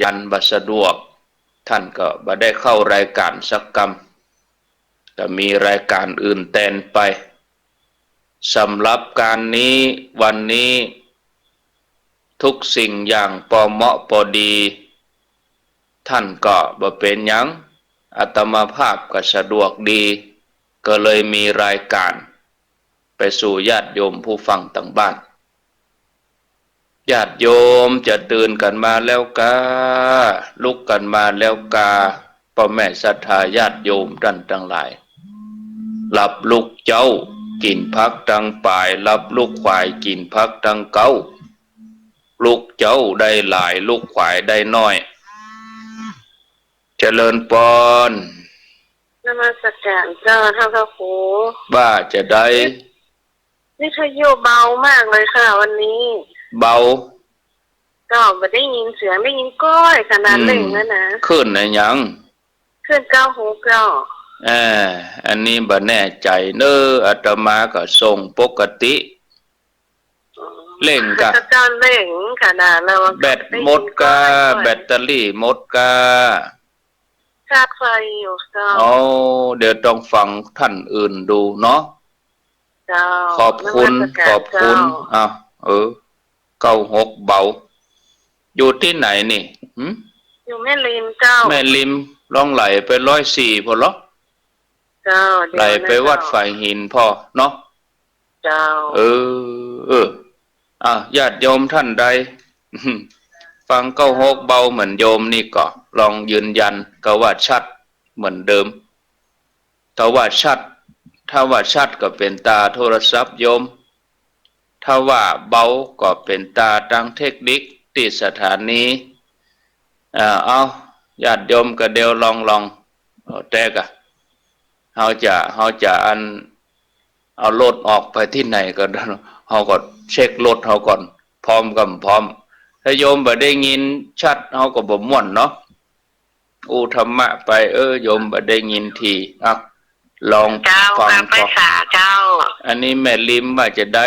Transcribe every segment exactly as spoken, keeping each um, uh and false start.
ยันบ่สะดวก ท่านก็บ่ได้เข้ารายก๋านสักกำ ก็มีรายก๋านอื่นแตนไป สำหรับก๋านนี้ วันนี้ ทุกสิ่งอย่างปอเหมาะปอดี ท่านก็บ่เป๋นหยัง อาตมาภาพก็สะดวกดี ก็เลยมีรายก๋านไปสู่ญาติโยมผู้ฟังตางบ้าน ญาติโยมจะตื่นกั๋นมาแล้วก้า ลุกกั๋นมาแล้วก้า ป้อแม่ศรัทธาญาติโยมต้านตังหลาย หลับลุกเจ๊า กิ๋นผักตังป๋าย หลับลุกขวาย กิ๋นผักตังเก๊า ลุกเจ๊าได้หลาย ลุกขวายได้น้อย เจริญปอน นมัสก๋านเจ้า ท่านพระครู ว่าจะได้ วิทยุเบามากเลยค่ะวันนี้ เบา ก็บ่ได้ยินเสียง ได้ยินก้อยขนาด อืม เร่งแล้วนะ คลื่นอะหยัง คลื่นเก้าหกเก้า เออ อันนี้บ่แน่ใจ๋เน่อ อาตมาก็ส่งปกติ อ๋อ เร่งกะ เจ้าเร่งขนาดแล้ว แบตหมดก้า ได้ยินก้อย แบตเตอรี่หมดก้า ชาร์จไฟอยู่เจ้า อ๋อ เดี๋ยวต้องฟังท่านอื่นดูเนาะ เจ้า ขอบคุณ นมัสก๋าน ขอบคุณ เจ้า อ้าว เออ เก้าหกเบา อยู่ตี้ไหนนี่ หึ อยู่แม่ริมเจ้า แม่ริม ลองไหลไปร้อยสี่พอเหรอ เจ้า ไหลไปวัดฝายหินพอเนาะ เจ้า เออ เออ อ่ะ ญาติโยมท่านใด ฟังเก้าหกเบาเหมือนโยมนี่ก็ลองยืนยัน ก็ว่าชัดเหมือนเดิม ถ้าว่าชัด ถ้าว่าชัดก็เป๋นตาโทรศัพท์โยม ถ้าว่าเบาก็เป๋นตาตางเทคนิคตี้สถานี อ่า เอา ญาติโยมก็เดี๋ยวลอง ลอง เอา แต่กะ เฮาจะ เฮาจะอัน เอารถออกไปตี้ไหนก็ เฮาก็เช็ครถเฮาก่อน พร้อมกับบ่พร้อม ถ้าโยมบ่ได้ยินชัด เฮาก็บ่ม่วนเนาะ อู้ธรรมะไป เออ โยมบ่ได้ยินที อ่ะ ลอง เจ้า ฟัง กราบไหว้ ก่อน สาเจ้า อันนี้แม่ริมว่าจะได้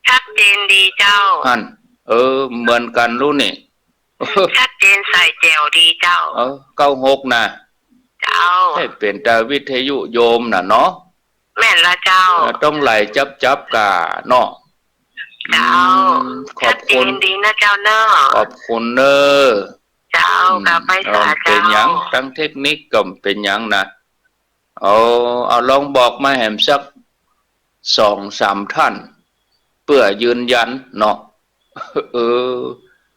ชัดเจนดีเจ้า อั้น เออ เหมือนกั๋นรู้นี่ ชัดเจนใสแจ๋วดีเจ้า เออ เก้าหกน่ะ เจ้า ใช่เป๋นตาวิทยุโยมน่ะเนาะ แม่นละเจ้า เออ ต้องไหลจับๆ ก่าเนาะ เจ้า อืม ขอบคุณ ชัดเจนดีนะเจ้าเนาะ ขอบคุณเน่อ เจ้า อืม กราบไหว้สา เออ เป๋นหยัง เจ้า ตางเทคนิคก็เป๋นหยังนะ เอา เอาลองบอกมาแหมสักสองสามท่าน เปื้อยืนยันเนาะ เออ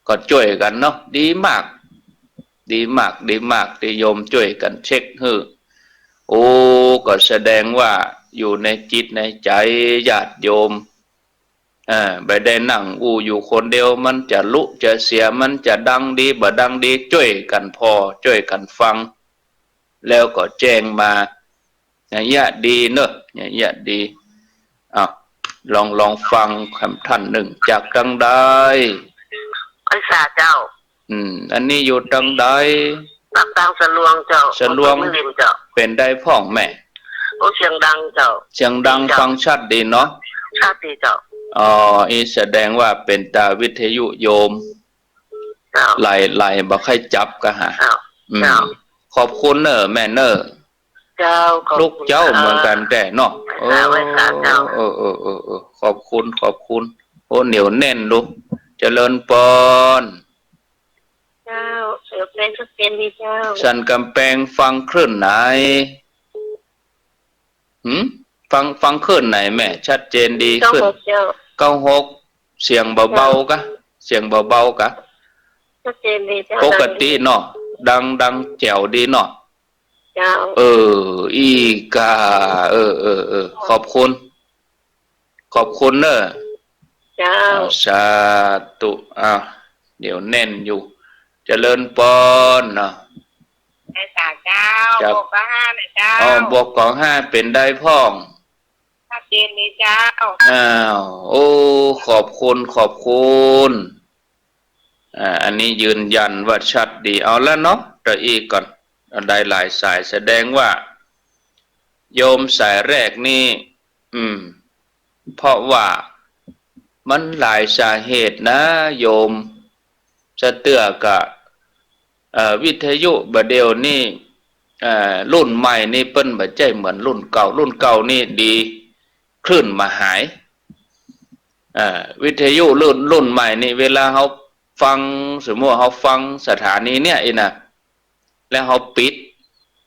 ก็จ้วยกั๋นเนาะ ดีมาก ดีมาก ดีมาก ตี้โยมจ้วยกั๋นเช็คหื้อ โอ้ ก็แสดงว่าอยู่ในจิตในใจ๋ญาติโยม เออ บ่ได้นั่งอู้อยู่คนเดียว มันจะลุจะเสีย มันจะดังดีบ่ดังดี จ้วยกั๋นผ่อ จ้วยกั๋นฟัง แล้วก็แจ้งมา อย่างเงี้ยดีเนอะ อย่างเงี้ยดี อ่ะ ลอง ลองฟังคำท่านนึ่ง จากตังใด ไหว้สาเจ้า อืม อันนี้อยู่ตังใด ปากตางสะลวงเจ้า สะลวง อำเภอแม่ริมเจ้า เป๋นใดพ่องแม่ โอ้ เสียงดังเจ้า เสียงดัง ดีเจ้า ฟังชัดดีเนาะ ชัดดีเจ้า อ๋อ อี้แสดงว่าเป๋นตาวิทยุโยม เจ้า ไหล ไหลบ่ใค่จับกะหา เจ้า อืม เจ้า ขอบคุณเน่อแม่เน่อ เจ้า ขอบคุณ ลุกเจ้า เจ้า เหมือนกั๋นแต๊เนาะ ไหว้สา ไหว้สาเจ้า เออ เออ เออ เออ ขอบคุณ ขอบคุณ โอ้ เหนียวแน่นลูก เจริญปอน เจ้า เสียงเพลงชัดเจนดีเจ้า สันกำแปงฟังคลื่นไหน หืม ฟัง ฟังคลื่นไหนแม่ ชัดเจนดีขึ้น เก้าหกเจ้า เก้าหก เสียงเบาๆ เจ้า กะ เสียงเบาๆ กะ ชัดเจนดีเจ้า ปกติเนาะ ดัง ดังแจ๋วดีเนาะ เจ้า เออ อีกา เออ เออ เออ ขอบคุณ ขอบคุณเน่อ เจ้า อ้าว สาธุ อ้าว เหนียวแน่นอยู่ เจริญปอนเนาะ ไหว้สาเจ้า เจ้า บก เก้าห้า นะเจ้า อ๋อ บก เก้าห้า เป๋นใดพ่อง ชัดเจนเลยเจ้า อ้าว โอ้ ขอบคุณ ขอบคุณ อ่า อันนี้ยืนยันว่าชัดดี เอาละเนาะ เดี๋ยวอีกก่อน เอาได้หลายสาย แสดงว่า โยมสายแรกนี่ อืม เพราะว่ามันหลายสาเหตุนะโยม สะเตื้อกะ เอ่อ วิทยุบ่าเดี่ยวนี้ เอ่อ รุ่นใหม่นี้เปิ้นบ่ใจ้เหมือนรุ่นเก่า รุ่นเก่านี้ดี คลื่นบ่หาย เอ่อ วิทยุรุ่น รุ่นใหม่นี้ เวลาเฮาฟัง สมมุติเฮาฟังสถานีเนี่ยอี้นะ แล้วเฮาปิด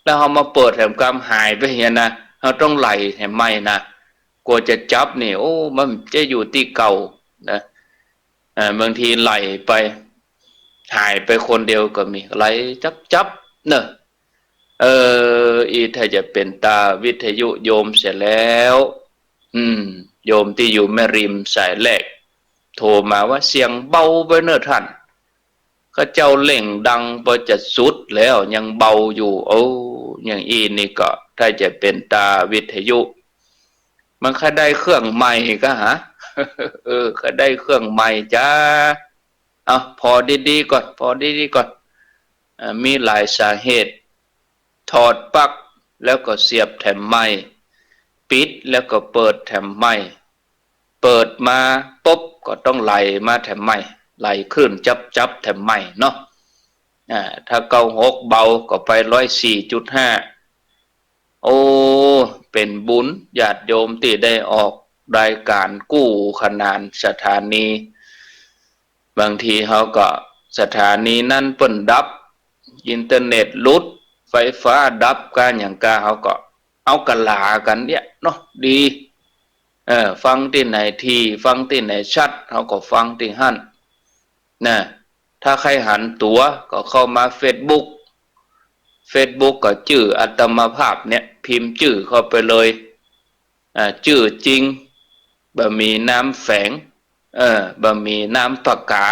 แล้วเฮามาเปิดแถมกำหายไปเหียนะ เฮาต้องไล่แถมใหม่นะ กว่าจะจับนี่ โอ้ มันจะอยู่ตี้เก่านะ เอ่อ บางทีไล่ไป หายไปคนเดียวก็มี ไล่จับๆ เนอะ เออ อี้ถ้าจะเป๋นตาวิทยุโยมเสียแล้ว อืม โยมตี้อยู่แม่ริมสายแรก โทรมาว่า เสียงเบาไปเน่อท่าน ข้าเจ้าเร่งดังปอจะสุดแล้วยังเบาอยู่ โอ้ อย่างอี้นี่ก็ถ้าจะเป๋นตาวิทยุ มันใค่ได้เครื่องใหม่กาหา เออ ใค่ได้เครื่องใหม่จ้า เอา ผ่อดีๆ ก่อน ผ่อดีๆ ก่อน เอ่อ มีหลายสาเหตุ ถอดปลั๊กแล้วก็เสียบแถมใหม่ ปิดแล้วก็เปิดแถมใหม่ เปิดมาปุ๊บก็ต้องไล่มาแถมใหม่ ไล่คลื่นจับๆ แถมใหม่เนาะ อ่า ถ้าเก้าหกเบาก็ไปร้อยสี่จุดห้า โอ้ เป๋นบุญญาติโยมตี้ได้ออกรายการกู้ขนานสถานี บางทีเฮาก็ สถานีนั้นเปิ้นดับ อินเทอร์เน็ตหลุด ไฟฟ้าดับกาหยังกา เฮาก็เอากะหลากั๋นเนี่ยเนาะ ดี เออ ฟังตี้ไหนถี่ ฟังตี้ไหนชัด เฮาก็ฟังตี้หั้นนะ ถ้าใค่หันตั๋วก็เข้ามาเฟซบุ๊ก เฟซบุ๊กก็จื้ออาตมาภาพเนี่ย พิมพ์จื้อเข้าไปเลย อ่า จื้อจริง บ่มีนามแฝง เออ บ่มีนามปากกา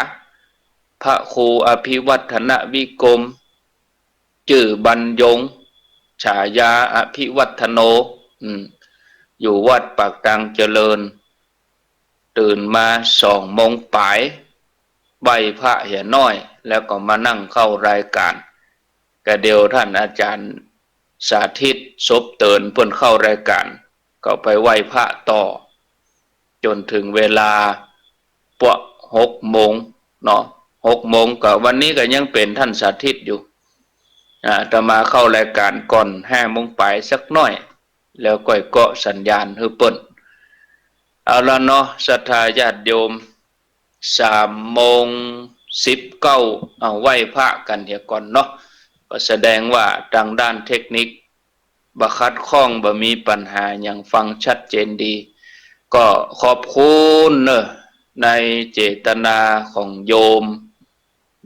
พระครูอภิวัฒนวิกรม จื้อบรรยง ฉายาอภิวัฒโน อืม อยู่วัดปากตางเจริญ ตื่นมาสองโมงป๋าย ไหว้พระเหียน้อย แล้วก็มานั่งเข้ารายการ กะเดี่ยวท่านอาจารย์สาธิต สบเติน เปิ้นเข้ารายการ ก็ไปไหว้พระต่อ จ๋นเถิงเวลาปะหกโมงเนาะ หกโมง ก็วันนี้ก็ยังเป๋นท่านสาธิตอยู่ อ่า อาตมาเข้ารายการก่อนห้าโมงป๋ายสักหน้อย แล้วก้อยเกาะสัญญาณหื้อเปิ้น เอาละเนาะ ศรัทธาญาติโยม สามโมงสิบเก้า เอา ไหว้พระกั๋นเหียก่อนเนาะ ก็แสดงว่าตางด้านเทคนิคบ่ขัดข้อง บ่มีปัญหาหยัง ฟังชัดเจนดี ก็ขอบคุณเนาะ ในเจตนาของโยม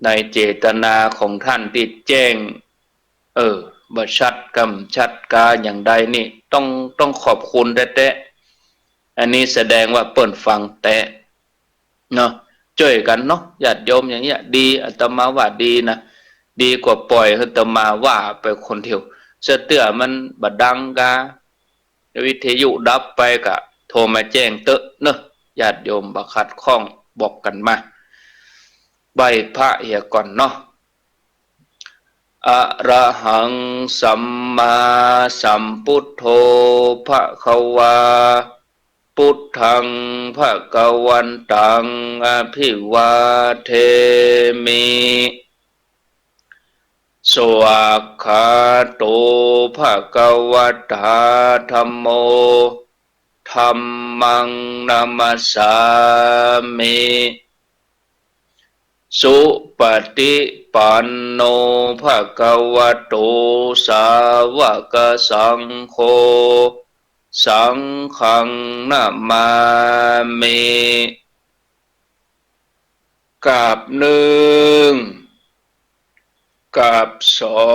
ในเจตนาของท่านตี้แจ้ง เออ บ่ชัดกำชัดกาอย่างใดนี่ ต้อง ต้องขอบคุณแต๊ๆ อันนี้แสดงว่าเปิ้นฟังแต๊เนาะ จ้วยกั๋นเนาะ ญาติโยมอย่างเนี้ย ดี อาตมาว่าดีนะ ดีกว่าป่อยหื้ออาตมาว่าไปคนเดียว ซะเตื้อมันบ่ดังกา วิทยุดับไปก็โทรมาแจ้งเต๊อะเนาะ ญาติโยมบ่ขัดข้องบอกกั๋นมา ไหว้พระเหียก่อนเนาะ อะระหังสัมมาสัมพุทโธภะคะวา พุทธังภะคะวันตังอะภิวาเทมิ สวากขาโตภะคะวะตาธัมโม ธัมมังนะมัสสามิ สุปะติปันโนภะคะวะโต สาวะกะสังโฆ สังฆังนะมามิ กราบนึ่ง กราบสอ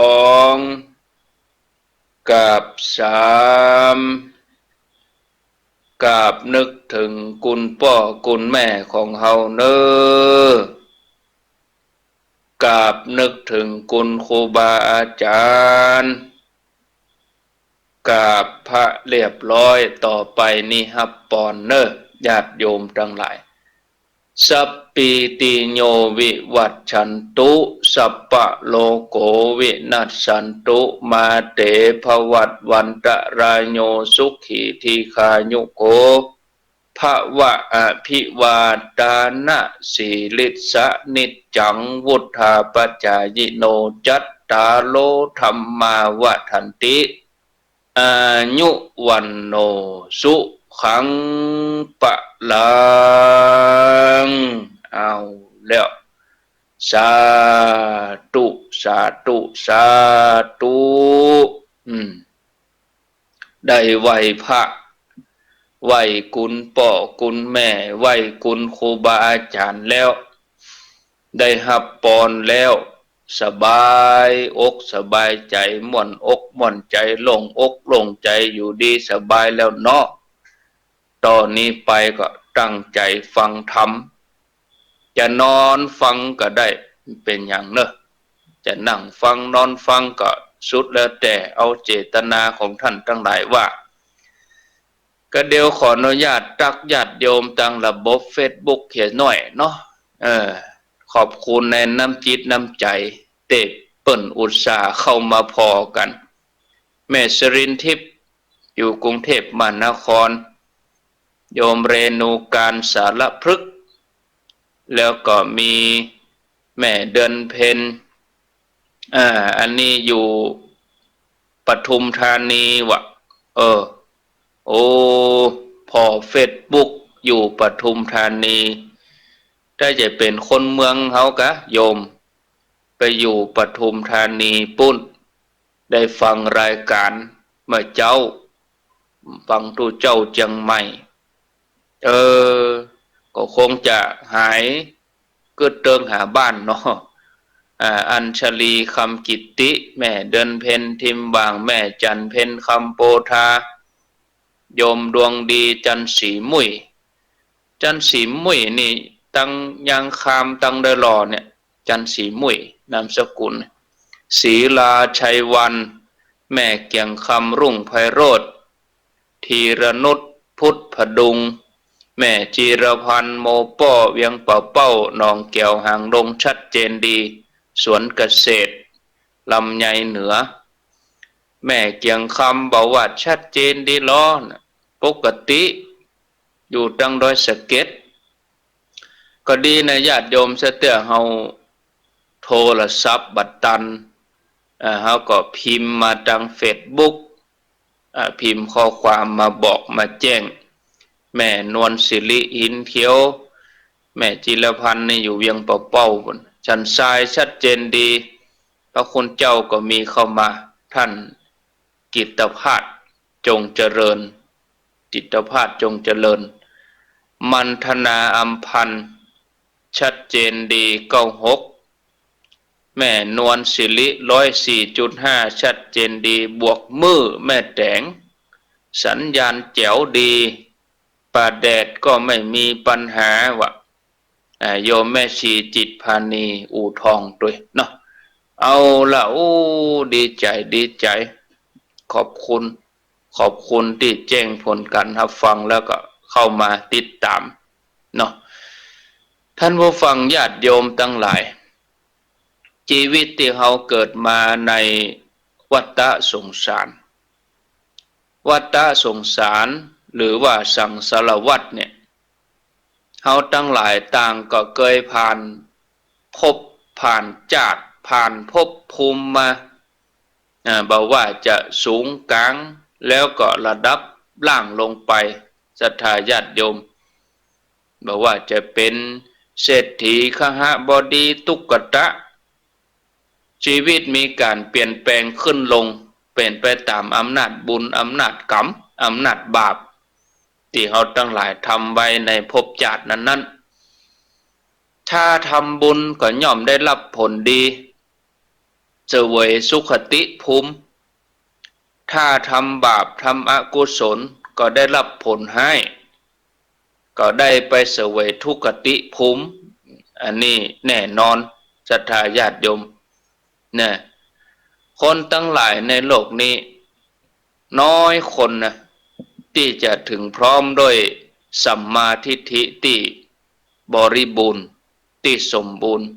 ง กราบสาม กราบนึกเถิงคุณป้อคุณแม่ของเฮาเน่อ กราบนึกเถิงคุณครูบาอาจ๋ารย์ กราบพระเรียบร้อย ต่อไปนี้ฮับปอนเน่อ ญาติโยมตังหลาย สัพพีติโยวิวัชชันตุ สัพพะโรโควินัสสันตุ มาเตภวัตวันตะราโย สุขีทีฆายุโก ภะวะ อะภิวาทานะสีลิสสะ นิจจัง วุฑฒาปะจายิโน จัตตาโร ธัมมา วัฑฒันติ อายุ วัณโณ สุขัง พะลัง เอาแล้ว สาธุ สาธุ สาธุ อืม ได้ไหว้พระ ไหว้คุณป้อคุณแม่ ไหว้คุณครูบาอาจ๋ารย์แล้ว ได้ฮับปอนแล้ว สบายอกสบายใจ๋ ม่วนอกม่วนใจ๋ โล่งอกโล่งใจ๋ อยู่ดีสบายแล้วเนาะ ต่อนี้ไปก็ตั้งใจ๋ฟังธรรม จะนอนฟังก็ได้ เป๋นหยังเนอะ จะนั่งฟังนอนฟังก็สุดแล้วแต่ เอาเจตนาของท่านตังหลายว่า ก็เดี๋ยวขออนุญาตตักญาติโยมตางระบบเฟซบุ๊กเหียหน้อยเนาะ เออ ขอบคุณในน้ำจิตน้ำใจ๋ ตี้เปิ้นอุตส่าห์เข้ามาผ่อกั๋น แม่สรินทิพย์ อยู่กรุงเทพมหานคร โยมเรนูการสารพฤกษ์ แล้วก็มีแม่เดือนเพ็ญ อ่า อันนี้อยู่ปทุมธานีวะ เออ โอ้ ผ่อเฟซบุ๊กอยู่ปทุมธานี ถ้าจะเป๋นคนเมืองเฮากะโยม ไปอยู่ปทุมธานีปู๊น ได้ฟังรายก๋านเมื่อเจ๊า ฟังตุ๊เจ้าเจียงใหม่ เออ ก็คงจะหายกึ๊ดเติงหาบ้านเนาะ อ่า อัญชลี คำกิตติ แม่เดือนเพ็ญ ทิมหว่าง แม่จันทร์เพ็ญ คำโปธา โยมดวงดี จันทร์สีมุ่ย จันทร์สีมุ่ยนี่ ตังยางคามตังเดอหล่อเนี่ย จันทร์สีมุ่ย นามสกุล ศรีลา ชัยวรรณ แม่เกียงคำ รุ่งไพโรจน์ ธีรนุช พุทธพดุง แม่จีรพันธ์ โมป้อ เวียงป่าเป้า หนองแก๋ว หางดง ชัดเจนดี สวนเกษตร ลำไยเหนือ แม่เกียงคำ บ่าวาด ชัดเจนดีลอ ปกติ อยู่ตังดอยสะเก็ด ก็ดีนะญาติโยม ซะเตื้อเฮาโทรศัพท์บ่ตัน เอ่อ เฮาก็พิมพ์มาตังเฟซบุ๊ก อ่า พิมพ์ข้อความมาบอกมาแจ้ง แม่นวลสิริ หินเขียว แม่จิรพันธ์นี่อยู่เวียงป่าเป้าปู๊น สันทรายชัดเจนดี พระคุณเจ้าก็มีเข้ามา ท่านกิตติภาส จงเจริญ กิตติภาส จงเจริญ มันธนา อำพันธ์ ชัดเจนดี เก้าหก แม่นวลสิริ ร้อยสี่จุดห้า ชัดเจนดี บวกมื้อ แม่แต๋ง สัญญาณแจ๋วดี ป่าแดดก็ไม่มีปัญหาวะ อ่า โยมแม่ชีจิตพานี อู่ทองตวยเนาะ เอาละ โอ้ ดีใจ๋ ดีใจ๋ ขอบคุณ ขอบคุณตี้แจ้งผลก๋านฮับฟังแล้วก็เข้ามาติดต๋ามเนาะ ท่านผู้ฟังญาติโยมตังหลาย จีวิตตี้เฮาเกิดมาในวัฏฏะสงสาร วัฏฏะสงสาร หรือว่าสังสารวัฏเนี่ย เฮาตังหลายต่างก็เกยผ่านภพผ่านจาติ ผ่านภพภูมิมา อ่า บ่ว่าจะสูงก๋าง แล้วก็ระดับล่างลงไป ศรัทธาญาติโยม บ่ว่าจะเป๋นเศรษฐี คหบดี ตุ๊กตะ จีวิตมีก๋านเปลี่ยนแปลงขึ้นลง เป๋นไปต๋ามอำนาจบุญ อำนาจก๋รรม อำนาจบาป ตี้เฮาตังหลายทำไว้ในภพจาตินั้นๆ ถ้าทำบุญก็ย่อมได้รับผลดี เสวยสุคติภูมิ ถ้าทำบาป ทำอกุศล ก็ได้รับผลฮ้าย ก็ได้ไปเสวยทุกขติภูมิ อันนี้แน่นอน ศรัทธาญาติโยม นะ คนตังหลายในโลกนี้ น้อยคนนะ ตี้จะเถิงพร้อมด้วยสัมมาทิฏฐิตี้บริบูรณ์ ตี้สมบูรณ์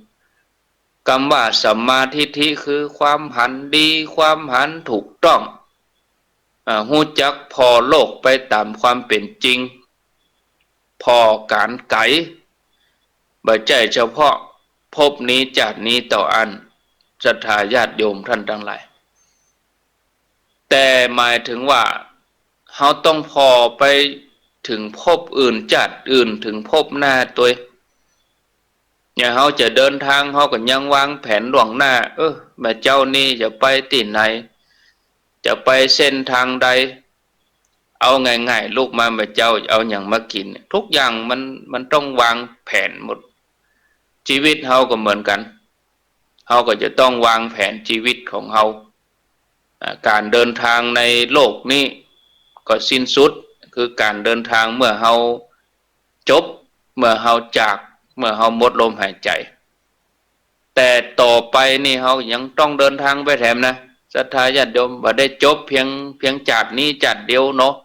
กำว่าสัมมาทิฏฐิคือความหันดี ความหันถูกต้อง อ่า ฮู้จักผ่อโลกไปต๋ามความเป๋นจริง ผ่อก๋านไก๋ บ่ใจ้เฉพาะภพนี้จาตินี้เต้าอั้น ศรัทธาญาติโยมต้านตังหลาย แต่หมายเถิงว่า เฮาต้องผ่อไปเถิงภพอื่น จาติอื่น เถิงภพหน้าตวย อย่างเฮาจะเดินตาง เฮาก็ยังวางแผนล่วงหน้า เออ บ่าเจ๊านี้จะไปตี้ไหน จะไปเส้นตางใด เอาง่ายๆ ลุกมาบ่าเจ๊าเอาหยังมากิ๋น ทุกอย่างมัน มันต้องวางแผนหมด จีวิตเฮาก็เหมือนกั๋น เฮาก็จะต้องวางแผนจีวิตของเฮา อ่า ก๋านเดินตางในโลกนี้ก็สิ้นสุด คือก๋านเดินตางเมื่อเฮาจบ เมื่อเฮาจาก เมื่อเฮาหมดลมหายใจ๋ แต่ต่อไปนี่เฮายังต้องเดินตางไปแถมนะ ศรัทธาญาติโยม บ่ได้จบเพียง เพียงจาตินี้จาติเดียวเนาะ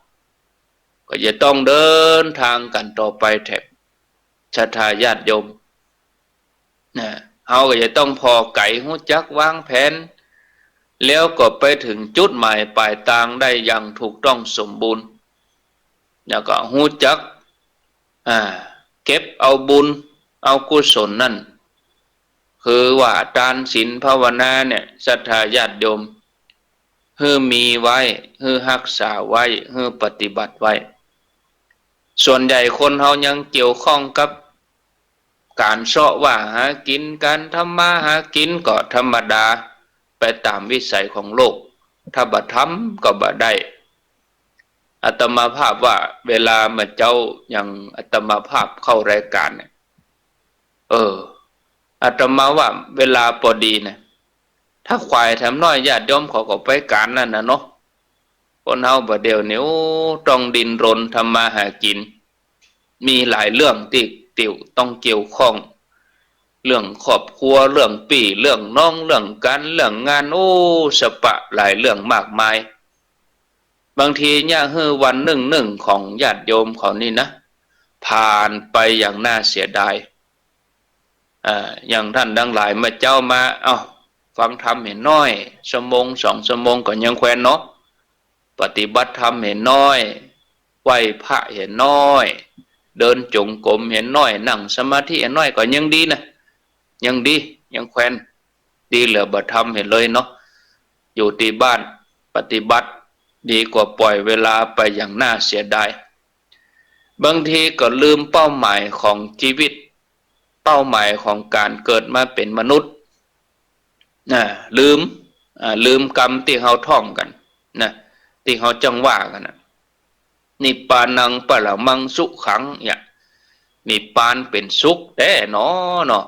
ก็จะต้องเดินตางกั๋นต่อไปแถม ศรัทธาญาติโยม นะ เฮาก็จะต้องผ่อไก๋ ฮู้จักวางแผน แล้วก็ไปเถิงจุดหมายป๋ายตางได้อย่างถูกต้องสมบูรณ์ แล้วก็ฮู้จัก อ่า เก็บเอาบุญ เอากุศลนั่น คือว่าตานศีลภาวนาเนี่ย ศรัทธาญาติโยม หื้อมีไว้ หื้อฮักษาไว้ หื้อปฏิบัติไว้ ส่วนใหญ่คนเฮายังเกี่ยวข้องกับก๋านเซาะว่าหากิ๋น ก๋านทำมาหากิ๋นก็ธรรมดา ไปต๋ามวิสัยของโลก ถ้าบ่ทำก็บ่ได้ อาตมาภาพว่าเวลาบ่าเจ๊าอย่างอาตมาภาพเข้ารายก๋านเนี่ย เออ อาตมาว่าเวลาปอดีนะ ถ้าขวายแถมน้อยญาติโยมเขาก็ไปก๋านนั่นน่ะเนาะ คนเฮาบ่าเดี่ยวนี้ โอ้ ต้องดิ้นรนทำมาหากิ๋น มีหลายเรื่องตี้ติวต้องเกี่ยวข้อง เรื่องครอบครัว เรื่องปี้ เรื่องน้อง เรื่องก๋าน เรื่องงาน โอ้ สะปะหลายเรื่องมากมาย บางทีเนี่ยหื้อวันนึ่งๆ ของญาติโยมเขานี่นะ ผ่านไปอย่างน่าเสียดาย อ่า อย่างต้านตังหลายบ่าเจ๊ามา เอ้า ฟังธรรมเหียน้อย ชั่วโมงสองชั่วโมงก็ยังแควนเนาะ ปฏิบัติธรรมเหียน้อย ไหว้พระเหียน้อย เดินจงกรมเหียน้อย นั่งสมาธิเหียน้อยก็ยังดีนะ ยังดี ยังแควน ดีเหลือบ่ทำเหียเลยเนาะ อยู่ตี้บ้านปฏิบัติ ดีกว่าปล่อยเวลาไปอย่างน่าเสียดาย บางทีก็ลืมเป้าหมายของจีวิต เป้าหมายของก๋านเกิดมาเป๋นมนุษย์ นะ ลืม อ่า ลืมกำตี้เฮาท่องกั๋นนะ ตี้เฮาจั่งว่ากั๋นนะ นิพพานังปรมังสุขัง เนี่ย นิพพานเป๋นสุขแต๊เนาะ เนาะ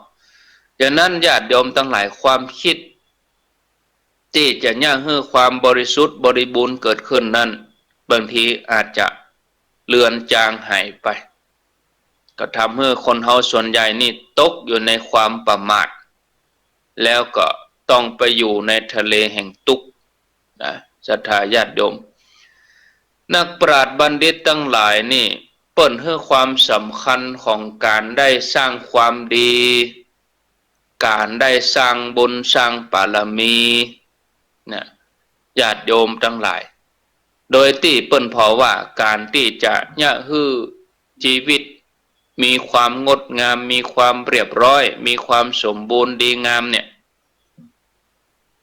ฉะนั้นญาติโยมตังหลาย ความกึ๊ดตี้จะเยียะหื้อความบริสุทธิ์บริบูรณ์เกิดขึ้นนั้น บางทีอาจจะเลือนจางหายไป ก็ทำหื้อคนเฮาส่วนใหญ่นี่ตกอยู่ในความประมาท แล้วก็ต้องไปอยู่ในทะเลแห่งตุ๊กข์นะ ศรัทธาญาติโยม นักปราชญ์บัณฑิตตังหลายนี่ เปิ้นหื้อความสำคัญของก๋านได้สร้างความดี ก๋านได้สร้างบุญสร้างบารมีนะ ญาติโยมตังหลาย โดยตี้เปิ้นผ่อว่าก๋านตี้จะเยียะหื้อจีวิตมีความงดงาม มีความเรียบร้อย มีความสมบูรณ์ดีงามเนี่ย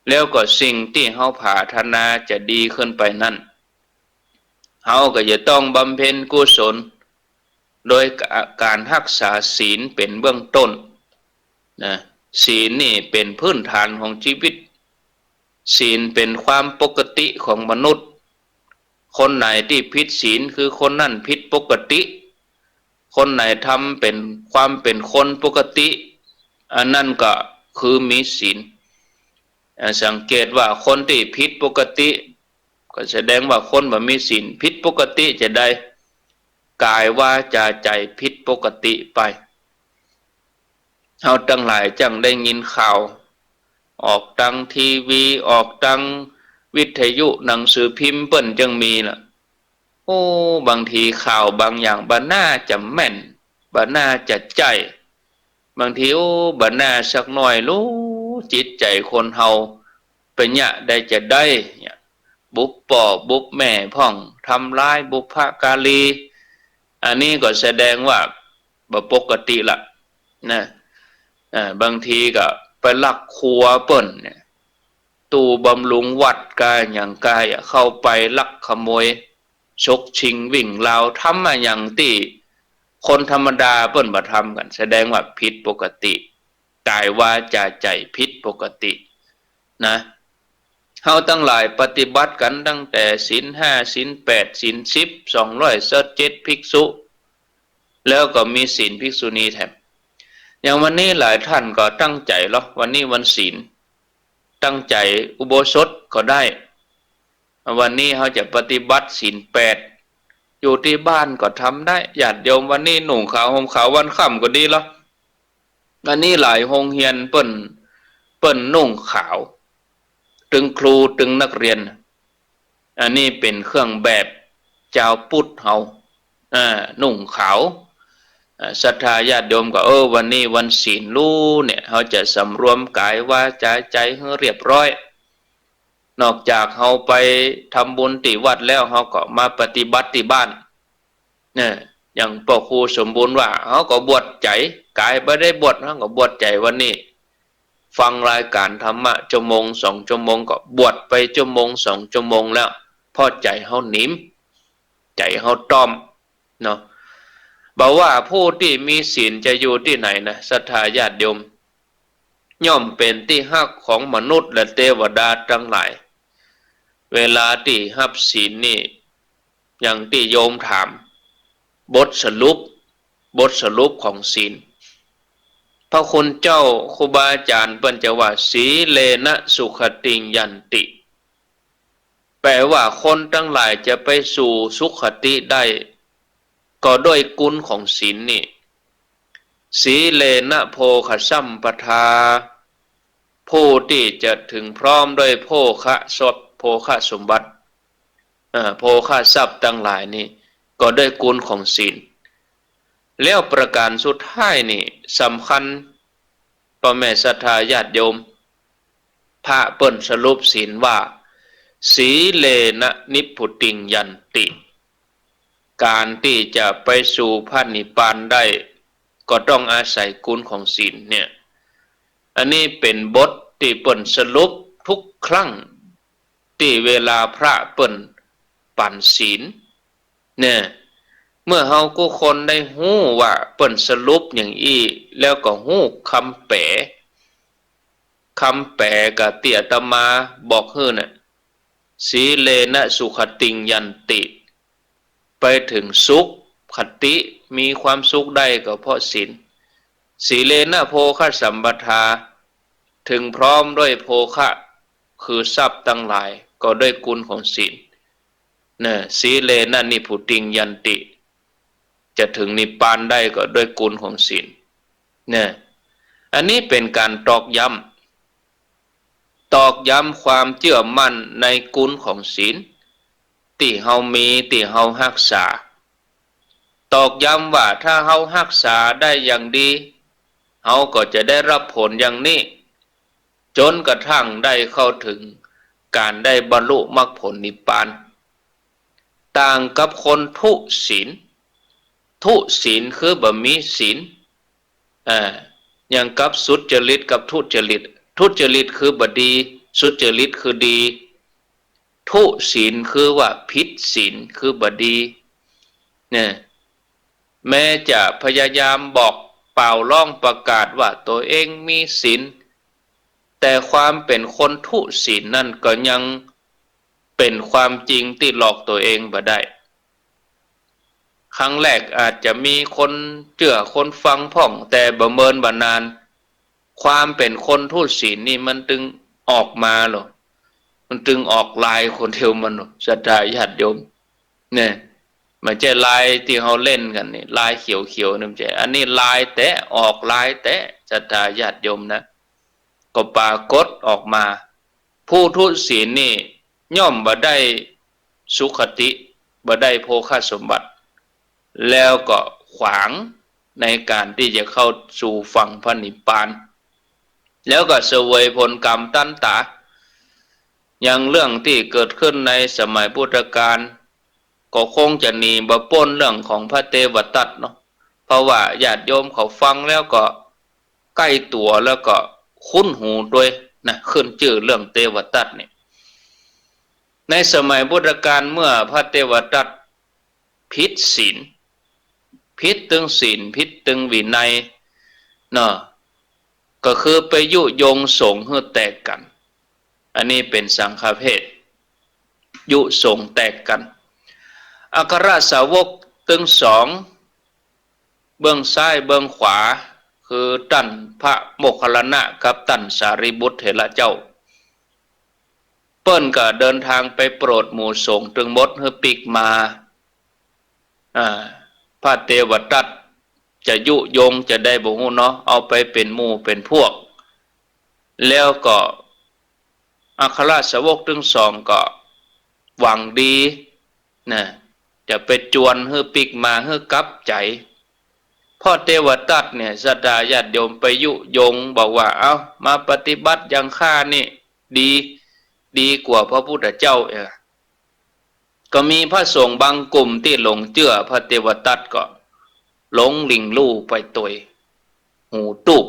แล้วก็สิ่งตี้เฮาผาถนาจะดีขึ้นไปนั้น เฮาก็จะต้องบำเพ็ญกุศล โดยก๋า- ก๋านฮักษาศีลเป๋นเบื้องต้นนะ ศีลนี่เป๋นพื้นฐานของจีวิต ศีลเป๋นความปกติของมนุษย์ คนไหนตี้ผิดศีลคือคนนั้นผิดปกติ คนไหนทำเป๋นความเป๋นคนปกติ อันนั้นก็คือมีศีล อ่า สังเกตว่าคนตี้ผิดปกติ ก็แสดงว่าคนบ่มีศีล ผิดปกติจะใด ก๋ายวาจาใจ๋ผิดปกติไป เฮาตังหลายจั่งได้ยินข่าว ออกตางทีวี ออกตางวิทยุ หนังสือพิมพ์เปิ้นจั่งมีล่ะ โอ้ บางทีข่าวบางอย่างบ่น่าจะแม่น บ่น่าจะใจ้ บางที โอ้ บ่น่าสักหน้อยลู้ จิตใจ๋คนเฮาเป๋นเยียะได้จะใดเนี่ย บุบป้อบุบแม่พ่อง ทำร้ายบุพการี อันนี้ก็แสดงว่าบ่ปกติละนะ อ่า บางทีก็ไปลักครัวเปิ้นเนี่ย ตู้บำรุงวัดกาหยังกาอะ เข้าไปลักขโมย ฉกชิงวิ่งราว ทำอะหยังตี้คนธรรมดาเปิ้นบ่ทำกั๋น แสดงว่าผิดปกติ ก๋ายวาจ๋าใจ๋ผิดปกตินะ เฮาตังหลายปฏิบัติกั๋นตั้งแต่ศีลห้า ศีลแปด ศีลสิบ สองร้อยเจ็ดภิกษุ แล้วก็มีศีลภิกษุณีแถม อย่างวันนี้หลายท่านก็ตั้งใจ๋ลอ วันนี้วันศีล ตั้งใจ๋อุโบสถก็ได้ วันนี้เฮาจะปฏิบัติศีลแปด อยู่ตี้บ้านก็ทำได้ ญาติโยม วันนี้นุ่งขาวห่มขาววันค่ำก็ดีลอ อันนี้หลายโฮงเฮียนเปิ้น เปิ้นนุ่งขาว ตึงครูตึงนักเรียน อันนี้เป๋นเครื่องแบบจาวพุทธเฮา อ่า นุ่งขาว อ่า ศรัทธาญาติโยมก็ เออ วันนี้วันศีลลูเนี่ย เฮาจะสำรวมก๋ายวาจ๋าใจ๋หื้อเรียบร้อย นอกจากเฮาไปทำบุญตี้วัดแล้ว เฮาก็มาปฏิบัติตี้บ้าน เนี่ย อย่างป้อครูสมบูรณ์ว่า เฮาก็บวชใจ๋ ก๋ายบ่ได้บวช เฮาก็บวชใจ๋วันนี้ ฟังรายการธรรมะชั่วโมงสองชั่วโมง ก็บวชไปชั่วโมงสองชั่วโมงแล้ว เพราะใจ๋เฮาหนิม ใจ๋เฮาต้อมเนาะ บ่ว่าผู้ตี้มีศีลจะอยู่ตี้ไหนนะ ศรัทธาญาติโยม ย่อมเป๋นตี้ฮักของมนุษย์และเตวดาตังหลาย เวลาตี้ฮับศีลนี่ อย่างตี้โยมถาม บทสรุป บทสรุปของศีล พระคุณเจ้าครูบาอาจ๋ารย์เปิ้นจะว่า สีเลนะสุขติงยันติ แปลว่าคนตังหลายจะไปสู่สุขติได้ ก็ด้วยกุณของศีลนี่ สีเลนะโภคสัมปทา ผู้ตี้จะเถิงพร้อมด้วยโภคะทรัพย์ โภคะสมบัติ เอ่อ โภคะทรัพย์ตังหลายนี่ ก็ด้วยกุณของศีล แล้วประก๋านสุดท้ายนี่สำคัญ ป้อแม่ศรัทธาญาติโยม พระเปิ้นสรุปศีลว่า สีเลนะนิพพุติงยันติ ก๋านตี้จะไปสู่พระนิพพานได้ ก็ต้องอาศัยกุณของศีลเนี่ย อันนี้เป๋นบทตี้เปิ้นสรุปทุกครั้ง ตี้เวลาพระเปิ้นปั๋นศีลเนี่ย เมื่อเฮากู้คนได้ฮู้ว่าเปิ้นสรุปอย่างอี้ แล้วก็ฮู้กำแป๋ กำแป๋กะตี้อาตมาบอกหื้อน่ะ สีเลนะสุขติงยันติ ไปเถิงสุขติ มีความสุขได้ก็เพราะศีล สีเลนะโภคสัมปทา เถิงพร้อมด้วยโภคะ คือทรัพย์ตังหลาย ก็ด้วยกุณของศีล นะ สีเลนะนิพพุติงยันติ จะเถิงนิพพานได้ก็ด้วยกุณของศีล นะ อันนี้เป๋นก๋านตอกย้ำ ตอกย้ำความเจื้อมั่นในกุณของศีล ตี้เฮามี ตี้เฮาฮักษา ตอกย้ำว่าถ้าเฮาฮักษาได้อย่างดี เฮาก็จะได้ฮับผลอย่างนี้ จ๋นกระทั่งได้เข้าเถิงก๋านได้บรรลุมรรคผลนิพพาน ต่างกับคนทุศีล ทุศีลคือบ่มีศีล อ่า อย่างกับสุจริตกับทุจริต ทุจริตคือบ่ดี สุจริตคือดี ทุศีลคือว่าผิดศีล คือบ่ดี เนี่ย แม้จะพยายามบอกเป่าร้องประกาศว่าตัวเองมีศีล แต่ความเป๋นคนทุศีลนั่นก็ยังเป๋นความจริงตี้หลอกตัวเองบ่ได้ ครั้งแรกอาจจะมีคนเจื้อคนฟังพ่อง แต่บ่เมินบ่นาน ความเป๋นคนทุศีลนี่มันตึงออกมาโลด มันตึงออกลายคนเดียวมันโลด ศรัทธาญาติโยม เนี่ย บ่ใจ้ลายตี้เฮาเล่นกั๋นนี่ ลายเขียวๆ นี่บ่ใจ้ อันนี้ลายแต๊ ออกลายแต๊ ศรัทธาญาติโยมนะ ก็ปรากฏออกมา ผู้ทุศีลนี่ย่อมบ่ได้สุขติ บ่ได้โภคสมบัติ แล้วก็ขวางในก๋านตี้จะเข้าสู่ฝั่งพระนิพพาน แล้วก็เสวยผลกรรมตันต๋า อย่างเรื่องตี้เกิดขึ้นในสมัยพุทธกาล ก็คงจะหนีบ่ป๊นเรื่องของพระเตวทัตเนาะ เพราะว่าญาติโยมเขาฟังแล้วก็ใก้ตั๋วแล้วก็คุ้นหูตวยนะ ขึ้นจื้อเรื่องเตวทัตเนี่ย ในสมัยพุทธกาลเมื่อพระเตวทัตผิดศีล ผิดตึงศีล ผิดตึงวินัยเนาะ ก็คือไปยุยงสงฆ์หื้อแตกกั๋น อันนี้เป๋นสังฆเพศ ยุสงฆ์แตกกั๋น อัครสาวกตึงสอง เบื้องซ้ายเบื้องขวา คือต้านพระโมคคัลลานะกับต้านสารีบุตรเถระเจ้า เปิ้นก็เดินทางไปโปรดหมู่สงฆ์ตึงหมดหื้อปิ๊กมา อ่า พระเตวทัตจะยุยงจะใดบ่ฮู้เนาะ เอาไปเป๋นหมู่เป๋นพวก แล้วก็อัครสาวกตึงสองก็หวังดีนะ จะไปจวนหื้อปิ๊กมาหื้อกลับใจ๋ เพราะเตวทัตเนี่ย ศรัทธาญาติโยมไปยุยงบอกว่า เอ้า มาปฏิบัติอย่างข้านี่ดี ดีกว่าพระพุทธเจ้าเออ ก็มีพระสงฆ์บางกลุ่มตี้หลงเจื้อพระเตวทัตก็หลงหลิ่งลู่ไปตวย หูตูบ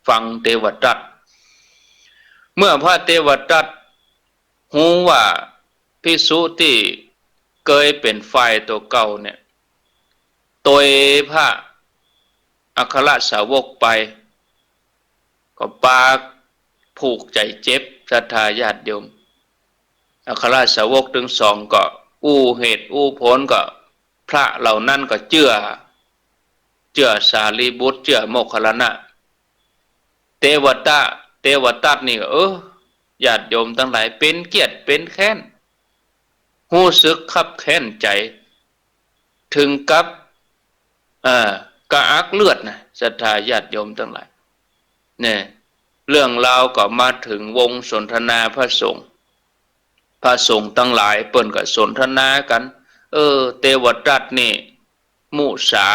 ฟังเตวทัต เมื่อพระเตวทัตฮู้ว่าภิกษุตี้เกยเป๋นฝ่ายตั๋วเก่าเนี่ย ตวยพระอัครสาวกไป ก็ปาผูกใจ๋เจ็บ ศรัทธาญาติโยม อัครสาวกตึงสองก็อู้เหตุอู้ผล ก็พระเหล่านั้นก็เจื้อ เจื้อสารีบุตร เจื้อโมคคัลลานะ เตวทัต เตวทัตนี่ก็ เออ ญาติโยมตังหลาย เป๋นเกียจเป๋นแค้น ฮู้สึกคับแค้นใจ๋ เถิงกับ เอ่อ กระอักเลือดนะ ศรัทธาญาติโยมตังหลาย เนี่ย เรื่องราวก็มาเถิงวงสนทนาพระสงฆ์ พระสงฆ์ตังหลายเปิ้นก็สนทนากั๋น เออ เตวทัตนี่มุสา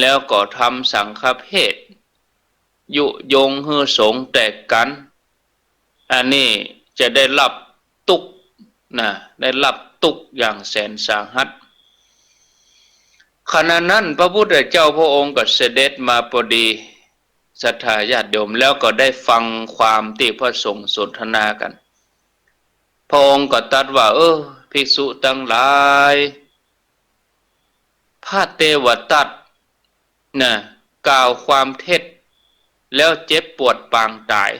แล้วก็ทำสังฆเพศ ยุยงหื้อสงฆ์แตกกั๋น อันนี้จะได้รับตุ๊กข์นะ ได้รับตุ๊กข์อย่างแสนสาหัส ขณะนั้นพระพุทธเจ้าพระองค์ก็เสด็จมาพอดี ศรัทธาญาติโยม แล้วก็ได้ฟังความตี้พระสงฆ์สนทนากั๋น พระองค์ก็ตรัสว่า เออ ภิกษุตังหลาย พระเตวทัตน่ะ กล่าวความเท็จ แล้วเจ็บปวดปางต๋าย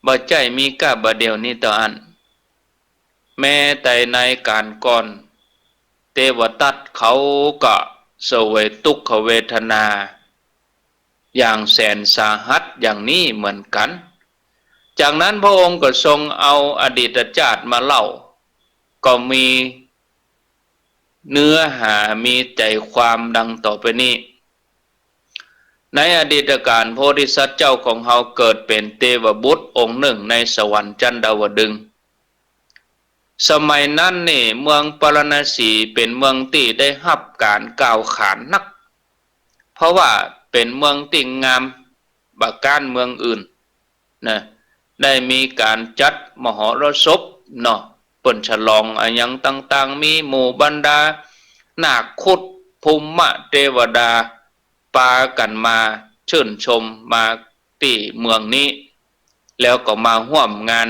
บ่ใจ้มีก้าบ่าเดี่ยวนี้เต้าอั้น แม้แต่ในก๋านก่อน เตวทัตเขาก็เสวยตุ๊กขเวทนา อย่างแสนสาหัสอย่างนี้เหมือนกั๋น จากนั้นพระองค์ก็ทรงเอาอดีตชาติมาเล่า ก็มีเนื้อหามีใจ๋ความดังต่อไปนี้ ในอดีตก๋าลโพธิสัตว์เจ้าของเฮาเกิดเป๋นเตวบุตรองค์นึ่งในสวรรค์จันดาวดึงส์ สมัยนั้นนี่เมืองปาราณสีเป๋นเมืองตี้ได้ฮับก๋านกล่าวขานนัก เพราะว่าเป๋นเมืองตี้งามบ่าก้านเมืองอื่นนะ ได้มีก๋านจัดมหรสพเนาะ เปิ้นฉลองอะหยังต่างๆ มีหมู่บรรดานาคคุด ภูมะเตวดา ปากั๋นมาชื่นชมมาตี้เมืองนี้ แล้วก็มาฮ่วมงาน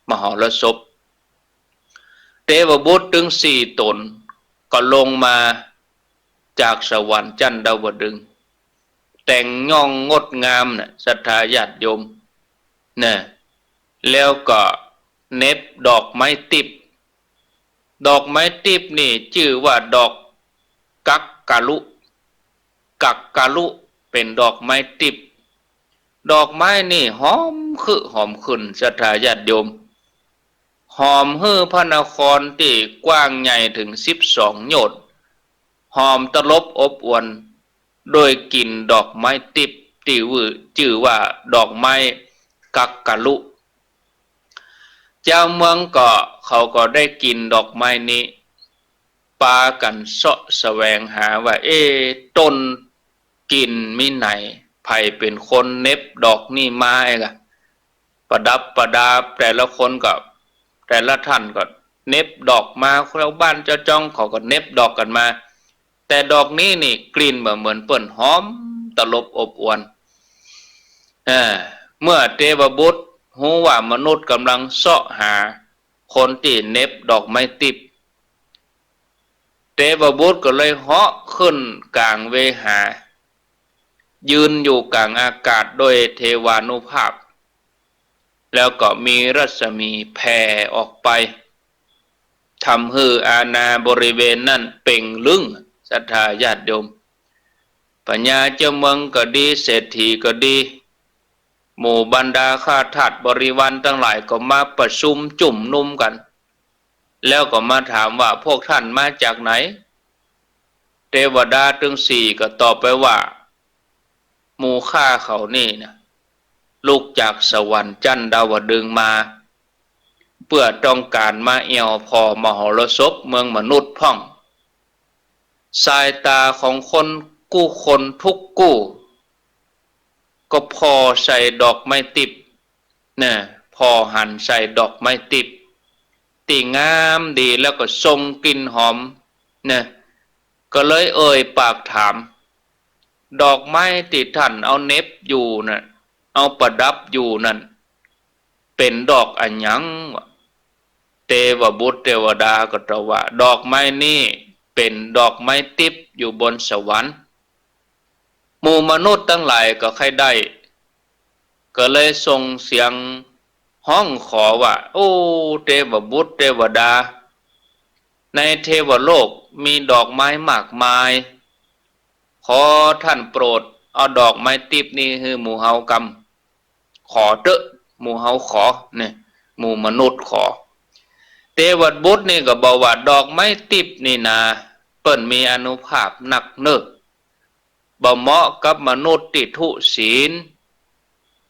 มหรสพ เตวบุตรตึงสี่ต๋นก็ลงมาจากสวรรค์จันดาวดึงส์ แต่งย่องงดงามน่ะ ศรัทธาญาติโยม น่ะ แล้วก็เหน็บดอกไม้ติ๊บ ดอกไม้ติ๊บนี่จื้อว่าดอกกักกะลุ กักกะลุเป๋นดอกไม้ติ๊บ ดอกไม้นี่หอมขึ้นหอมขึ้น ศรัทธาญาติโยม หอมหื้อพระนครตี้กว้างใหญ่เถิงสิบสองโยชน์ หอมตลบอบอวล โดยกลิ่นดอกไม้ติ๊บตี้วื้อจื้อว่าดอกไม้กักกะลุ จาวเมืองก็เขาก็ได้กลิ่นดอกไม้นี้ ปากั๋นเซาะแสวงหาว่า เอ๊ะ ต้นกลิ่นมีไหน ใผเป๋นคนเหน็บดอกนี้มาไอ้กะ ประดับประดาแต่ละคนก็ แต่ละท่านก็ เหน็บดอกมา ชาวบ้านจาวจ้องเขาก็เหน็บดอกกั๋นมา แต่ดอกนี้นี่กลิ่นบ่เหมือนเปิ้น หอมตลบอบอวล อ่า เมื่อเตวบุตรฮู้ว่ามนุษย์ก่ำลังเซาะหาคนตี้เหน็บดอกไม้ติ๊บ เตวบุตรก็เลยเหาะขึ้นก๋างเวหา ยืนอยู่ก๋างอากาศโดยเทวานุภาพ แล้วก็มีรัศมีแผ่ออกไป ทำหื้ออาณาบริเวณนั้นเป่งลึ้ง ศรัทธาญาติโยม พญาเจ้าเมืองก็ดี เศรษฐีก็ดี หมู่บรรดาข้าทาสบริวารตังหลายก็มาประชุมจุมนุมกั๋น แล้วก็มาถามว่า พวกท่านมาจากไหน เตวดาตึงสี่ก็ตอบไปว่า หมู่ข้าเขานี่นะ ลุกจากสวรรค์จั้นดาวดึงส์มา เปื้อต้องก๋านมาแอ่วผ่อมหรสพเมืองมนุษย์พ่อง สายต๋าของคนกู้คนทุกกู้ ก็ผ่อใส่ดอกไม้ติ๊บ นะ ผ่อหันใส่ดอกไม้ติ๊บ ตี้งามดีแล้วก็ส่งกลิ่นหอม นะ ก็เลยเอ่ยปากถาม ดอกไม้ตี้ท่านเอาเหน็บอยู่น่ะ เอาประดับอยู่นั่น เป๋นดอกอะหยังวะ เตวบุตรเตวดาก็ตอบว่า ดอกไม้นี้เป๋นดอกไม้ติ๊บอยู่บนสวรรค์ หมู่มนุษย์ตังหลายก็ใค่ได้ ก็เลยส่งเสียงฮ้องขอว่า โอ้ เตวบุตรเตวดา ในเทวโลกมีดอกไม้มากมาย ขอท่านโปรดเอาดอกไม้ติ๊บนี้หื้อหมู่เฮากำ ขอเต๊อะ หมู่เฮาขอ เนี่ย หมู่มนุษย์ขอ เตวบุตรนี่ก็บอกว่า ดอกไม้ติ๊บนี่นา เปิ้นมีอานุภาพนักเน่อ บ่เหมาะกับมนุษย์ตี้ทุศีล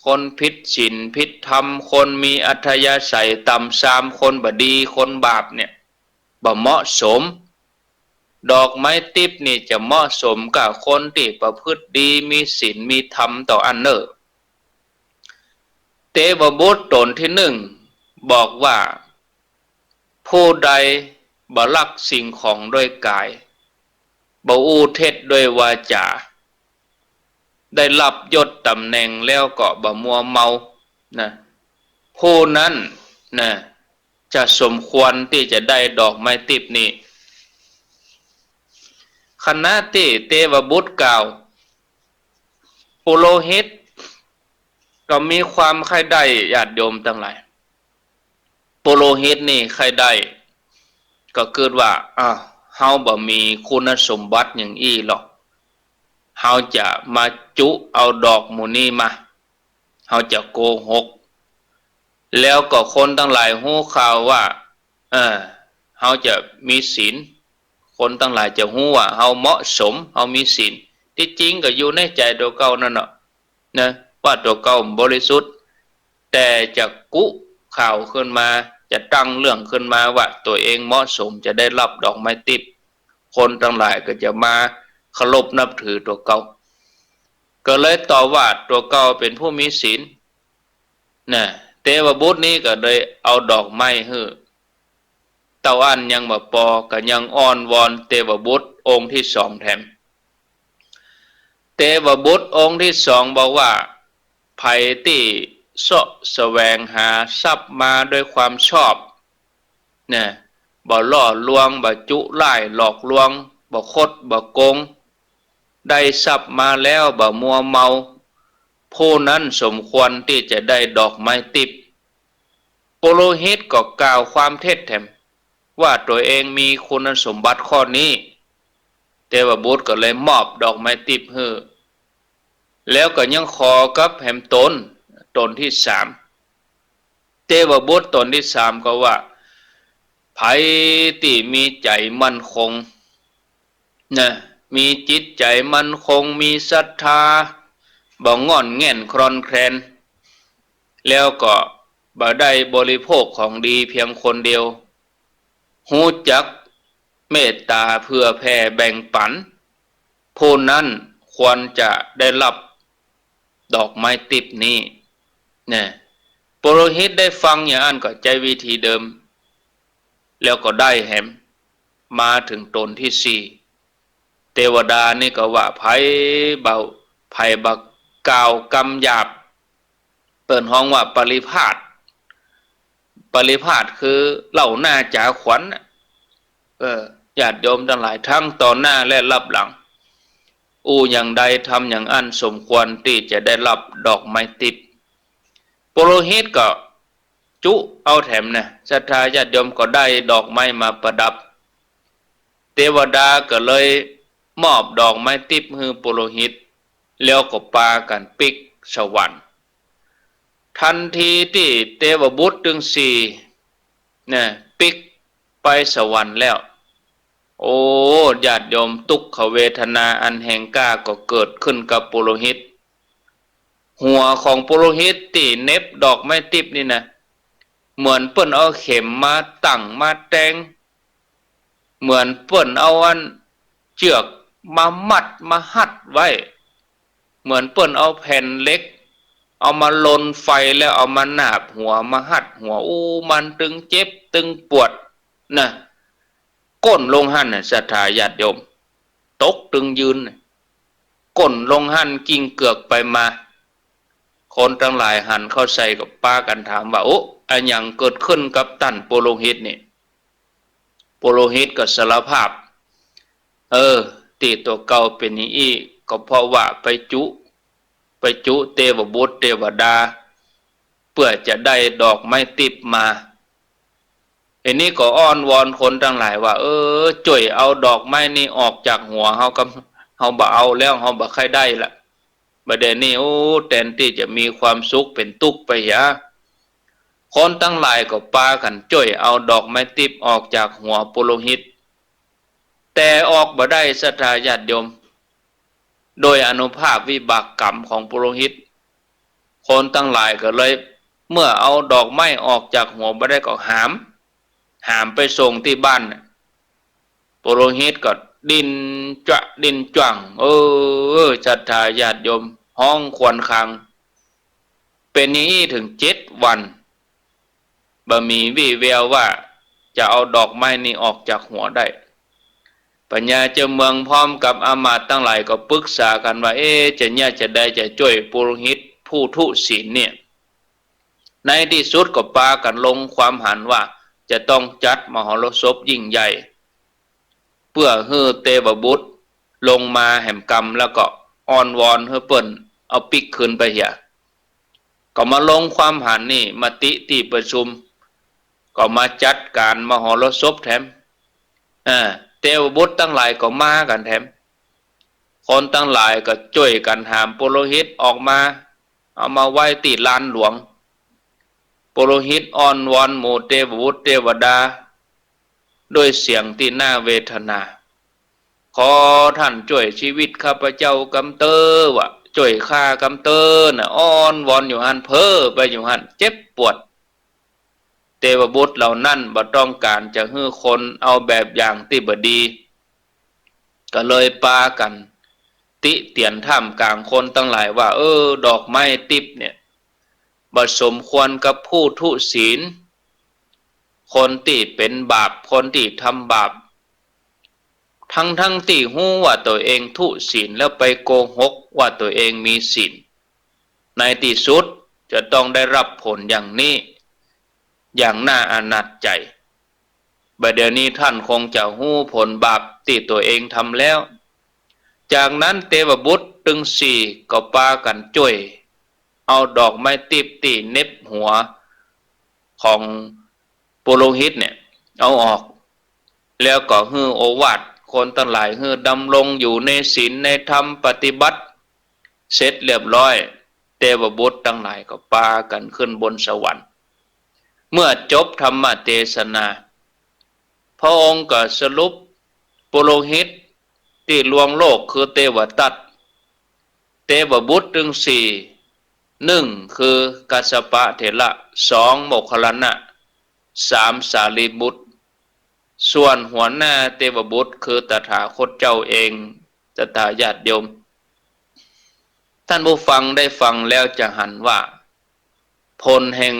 คนผิดศีลผิดธรรม คนมีอัธยาศัยต่ำทราม คนบ่ดี คนบาปเนี่ย บ่เหมาะสม ดอกไม้ติ๊บนี่จะเหมาะสมกับคนตี้ประพฤติดี มีศีลมีธรรมเต้าอั้นเน่อ เตวบุตรต๋นตี้นึ่งบอกว่า ผู้ใดบ่ลักสิ่งของด้วยก๋าย บ่อู้เท็จด้วยวาจ๋า ได้ฮับยศต๋ำแหน่งแล้วก็บ่มัวเมา นะ ผู้นั้น นะ จะสมควรตี้จะได้ดอกไม้ติ๊บนี้ ขณะตี้เตวบุตรกล่าว ปุโรหิตก็มีความใค่ได้ ญาติโยมตังหลาย ปุโรหิตนี่ใค่ได้ ก็กึ๊ดว่า อ้าว เฮาบ่มีคุณสมบัติหยังอี้หรอก เฮาจะมาจุเอาดอกหมู่นี้มา เฮาจะโกหก แล้วก็คนตังหลายฮู้ข่าวว่า เออ เฮาจะมีศีล คนตังหลายจะฮู้ว่าเฮาเหมาะสม เฮามีศีล ตี้จริงก็อยู่ในใจ๋ตั๋วเก่านั่นเนาะ นะ ว่าตั๋วเก่าบริสุทธิ์ แต่จะกุข่าวขึ้นมา จะตั้งเรื่องขึ้นมาว่าตั๋วเองเหมาะสมจะได้ฮับดอกไม้ติ๊บ คนตังหลายก็จะมาเคารพนับถือตั๋วเก่า ก็เลยตอบว่าตั๋วเก่าเป๋นผู้มีศีล นะ เตวบุตรนี้ก็เลยเอาดอกไม้หื้อ เต้าอั้นยังบ่ปอ ก็ยังอ้อนวอนเตวบุตรองค์ตี้สองแถม เตวบุตรองค์ตี้สองบอกว่า ใผตี้เซาะแสวงหาทรัพย์มาด้วยความชอบ นะ บ่ล่อลวง บ่จุล่ายหลอกลวง บ่คดบ่โกง ได้ทรัพย์มาแล้วบ่มัวเมา ผู้นั้นสมควรตี้จะได้ดอกไม้ติ๊บ ปุโรหิตก็กล่าวความเท็จแถม ว่าตั๋วเองมีคุณสมบัติข้อนี้ เตวบุตรก็เลยมอบดอกไม้ติ๊บหื้อ แล้วก็ยังขอกับแหมต๋น ต๋นตี้สาม เตวบุตรต๋นตี้สามก็ว่า ใผตี้มีใจ๋มั่นคง นะ มีจิตใจ๋มั่นคง มีศรัทธา บ่ง่อนแง่นคลอนแคลน แล้วก็บ่ได้บริโภคของดีเพียงคนเดียว ฮู้จักเมตต๋าเผื่อแผ่แบ่งปัน ผู้นั้นควรจะได้ฮับดอกไม้ติ๊บนี้ นะ ปุโรหิตได้ฟังอย่างอั้นก็ใจ๊วิธีเดิม แล้วก็ได้แหม มาเถิงต๋นตี้สี่ เตวดานี่ก็ว่า ใผบ่ ใผบ่กล่าวกำหยาบ เปิ้นฮ้องว่าปริภาส ปริภาสคือเล่าหน้าจ๋าขวัญน่ะ เออ ญาติโยมตังหลาย ทั้งต่อหน้าและลับหลัง อู้อย่างใดทำอย่างอั้น สมควรตี้จะได้ฮับดอกไม้ติ๊บ ปุโรหิตก็จุเอาแถมนะ ศรัทธาญาติโยมก็ได้ดอกไม้มาประดับ เตวดาก็เลยมอบดอกไม้ติ๊บหื้อปุโรหิต แล้วก็ปากั๋นปิ๊กสวรรค์ ทันทีตี้เตวบุตรตึงสี่ นะ ปิ๊กไปสวรรค์แล้ว โอ้ ญาติโยม ตุ๊กขเวทนาอันแฮงกล้าก็เกิดขึ้นกับปุโรหิต หัวของปุโรหิตตี้เหน็บดอกไม้ติ๊บนี่นะ เหมือนเปิ้นเอาเข็มมาตั้งมาแตง เหมือนเปิ้นเอาอันเจือกมามัดมาฮัดไว้ เหมือนเปิ้นเอาแผ่นเหล็ก เอามาลนไฟแล้วเอามานาบหัว มาฮัดหัว อู้ มันตึงเจ็บตึงปวดนะ ก้นลงหั้นน่ะ ศรัทธาญาติโยม ตกตึงยืนน่ะ ก้นลงหั้น กิ้งเกือกไปมา คนตังหลายหันเข้าใส่ก็ปากั๋นถามว่า โอ้ อะหยังเกิดขึ้นกับต้านปุโรหิตนี่ ปุโรหิตก็สารภาพ เออ ตี้ตั๋วเก่าเป๋นอย่างอี้ ก็เพราะว่าไปจุ ไปจุเตวบุตรเตวดา เปื้อจะได้ดอกไม้ติ๊บมา อันนี้ก็อ้อนวอนคนตังหลายว่า เออ จ้วยเอาดอกไม้นี่ออกจากหัวเฮากำ เฮาบ่เอาแล้ว เฮาบ่ใค่ได้ละ บ่าเดี่ยวนี้ โอ้ แตนตี้จะมีความสุขเป๋นตุ๊กไปเหีย คนตังหลายก็ปากั๋นจ้วยเอาดอกไม้ติ๊บออกจากหัวปุโรหิต แต่ออกบ่ได้ ศรัทธาญาติโยม โดยอานุภาพวิบากกรรมของปุโรหิต คนตังหลายก็เลย เมื่อเอาดอกไม้ออกจากหัวบ่ได้ก็หาม หามไปส่งตี้บ้านน่ะ ปุโรหิตก็ดิ้นจ๊ะดิ้นจ้าง เออ ศรัทธาญาติโยม ฮ้องครวญคราง เป๋นอย่างอี้เถิงเจ็ดวัน บ่มีวี่แววว่าจะเอาดอกไม้นี่ออกจากหัวได้ พญาเจ้าเมืองพร้อมกับอำมาตย์ตังหลายก็ปรึกษากั๋นว่า เอ๊ะ จะเยียะจาใดจะจ้วยปุโรหิตผู้ทุศีลเนี่ย ในตี้สุดก็ปากั๋นลงความหันว่า จะต้องจัดมหรสพยิ่งใหญ่ เปื้อหื้อเตวบุตรลงมาแหมกำ แล้วก็อ้อนวอนหื้อเปิ้นเอาปิ๊กคืนไปเหีย ก็มาลงความหันนี่ มติตี้ประชุม ก็มาจัดก๋านมหรสพแถม อ่า เตวบุตรตังหลายก็มากั๋นแถม คนตังหลายก็จ้วยกั๋นหามปุโรหิตออกมา เอามาไว้ตี้ลานหลวง ปุโรหิตอ้อนวอนหมู่เตวบุตรเตวดา ด้วยเสียงตี้น่าเวทนา ขอต้านจ้วยชีวิตข้าพเจ้ากำเต๊อะ ว่าจ้วยข้ากำเต๊อะนะ อ้อนวอนอยู่หั้น เพ้อไปอยู่หั้น เจ็บปวด เตวบุตรเหล่านั้นบ่ต้องก๋านจะหื้อคนเอาแบบอย่างตี้บ่ดี ก็เลยปากั๋นติเตียนท่ามกลางคนตังหลายว่า เออ ดอกไม้ติ๊บเนี่ย บ่สมควรกับผู้ทุศีล คนตี้เป๋นบาป คนตี้ทำบาป ทั้งๆ ตี้ฮู้ว่าตั๋วเองทุศีลแล้วไปโกหกว่าตั๋วเองมีศีล ในตี้สุดจะต้องได้ฮับผลอย่างนี้ อย่างน่าอนาถใจ บ่าเดี่ยวนี้ต้านคงจะฮู้ผลบาปตี้ตั๋วเองทำแล้ว จากนั้นเตวบุตรตึงสี่ก็ปากั๋นจ้วยเอาดอกไม้ติ๊บตี้เหน็บหัวของปุโรหิตเนี่ยเอาออก แล้วก็หื้อโอวาทคนตังหลายหื้อดำรงอยู่ในศีลในธรรมปฏิบัติ เสร็จเรียบร้อย เตวบุตรตังหลายก็ปากั๋นขึ้นบนสวรรค์ เมื่อจบธรรมเตสนา พระองค์ก็สรุปปุโรหิตตี้ลวงโลกคือเตวทัต เตวบุตรตึงสี่ นึ่งคือกัสสปะเถระ สองโมคคัลลานะ สามสารีบุตร ส่วนหัวหน้าเตวบุตรคือตถาคตเจ้าเอง ศรัทธาญาติโยม ต้านผู้ฟังได้ฟังแล้วจะหันว่า ผลแห่ง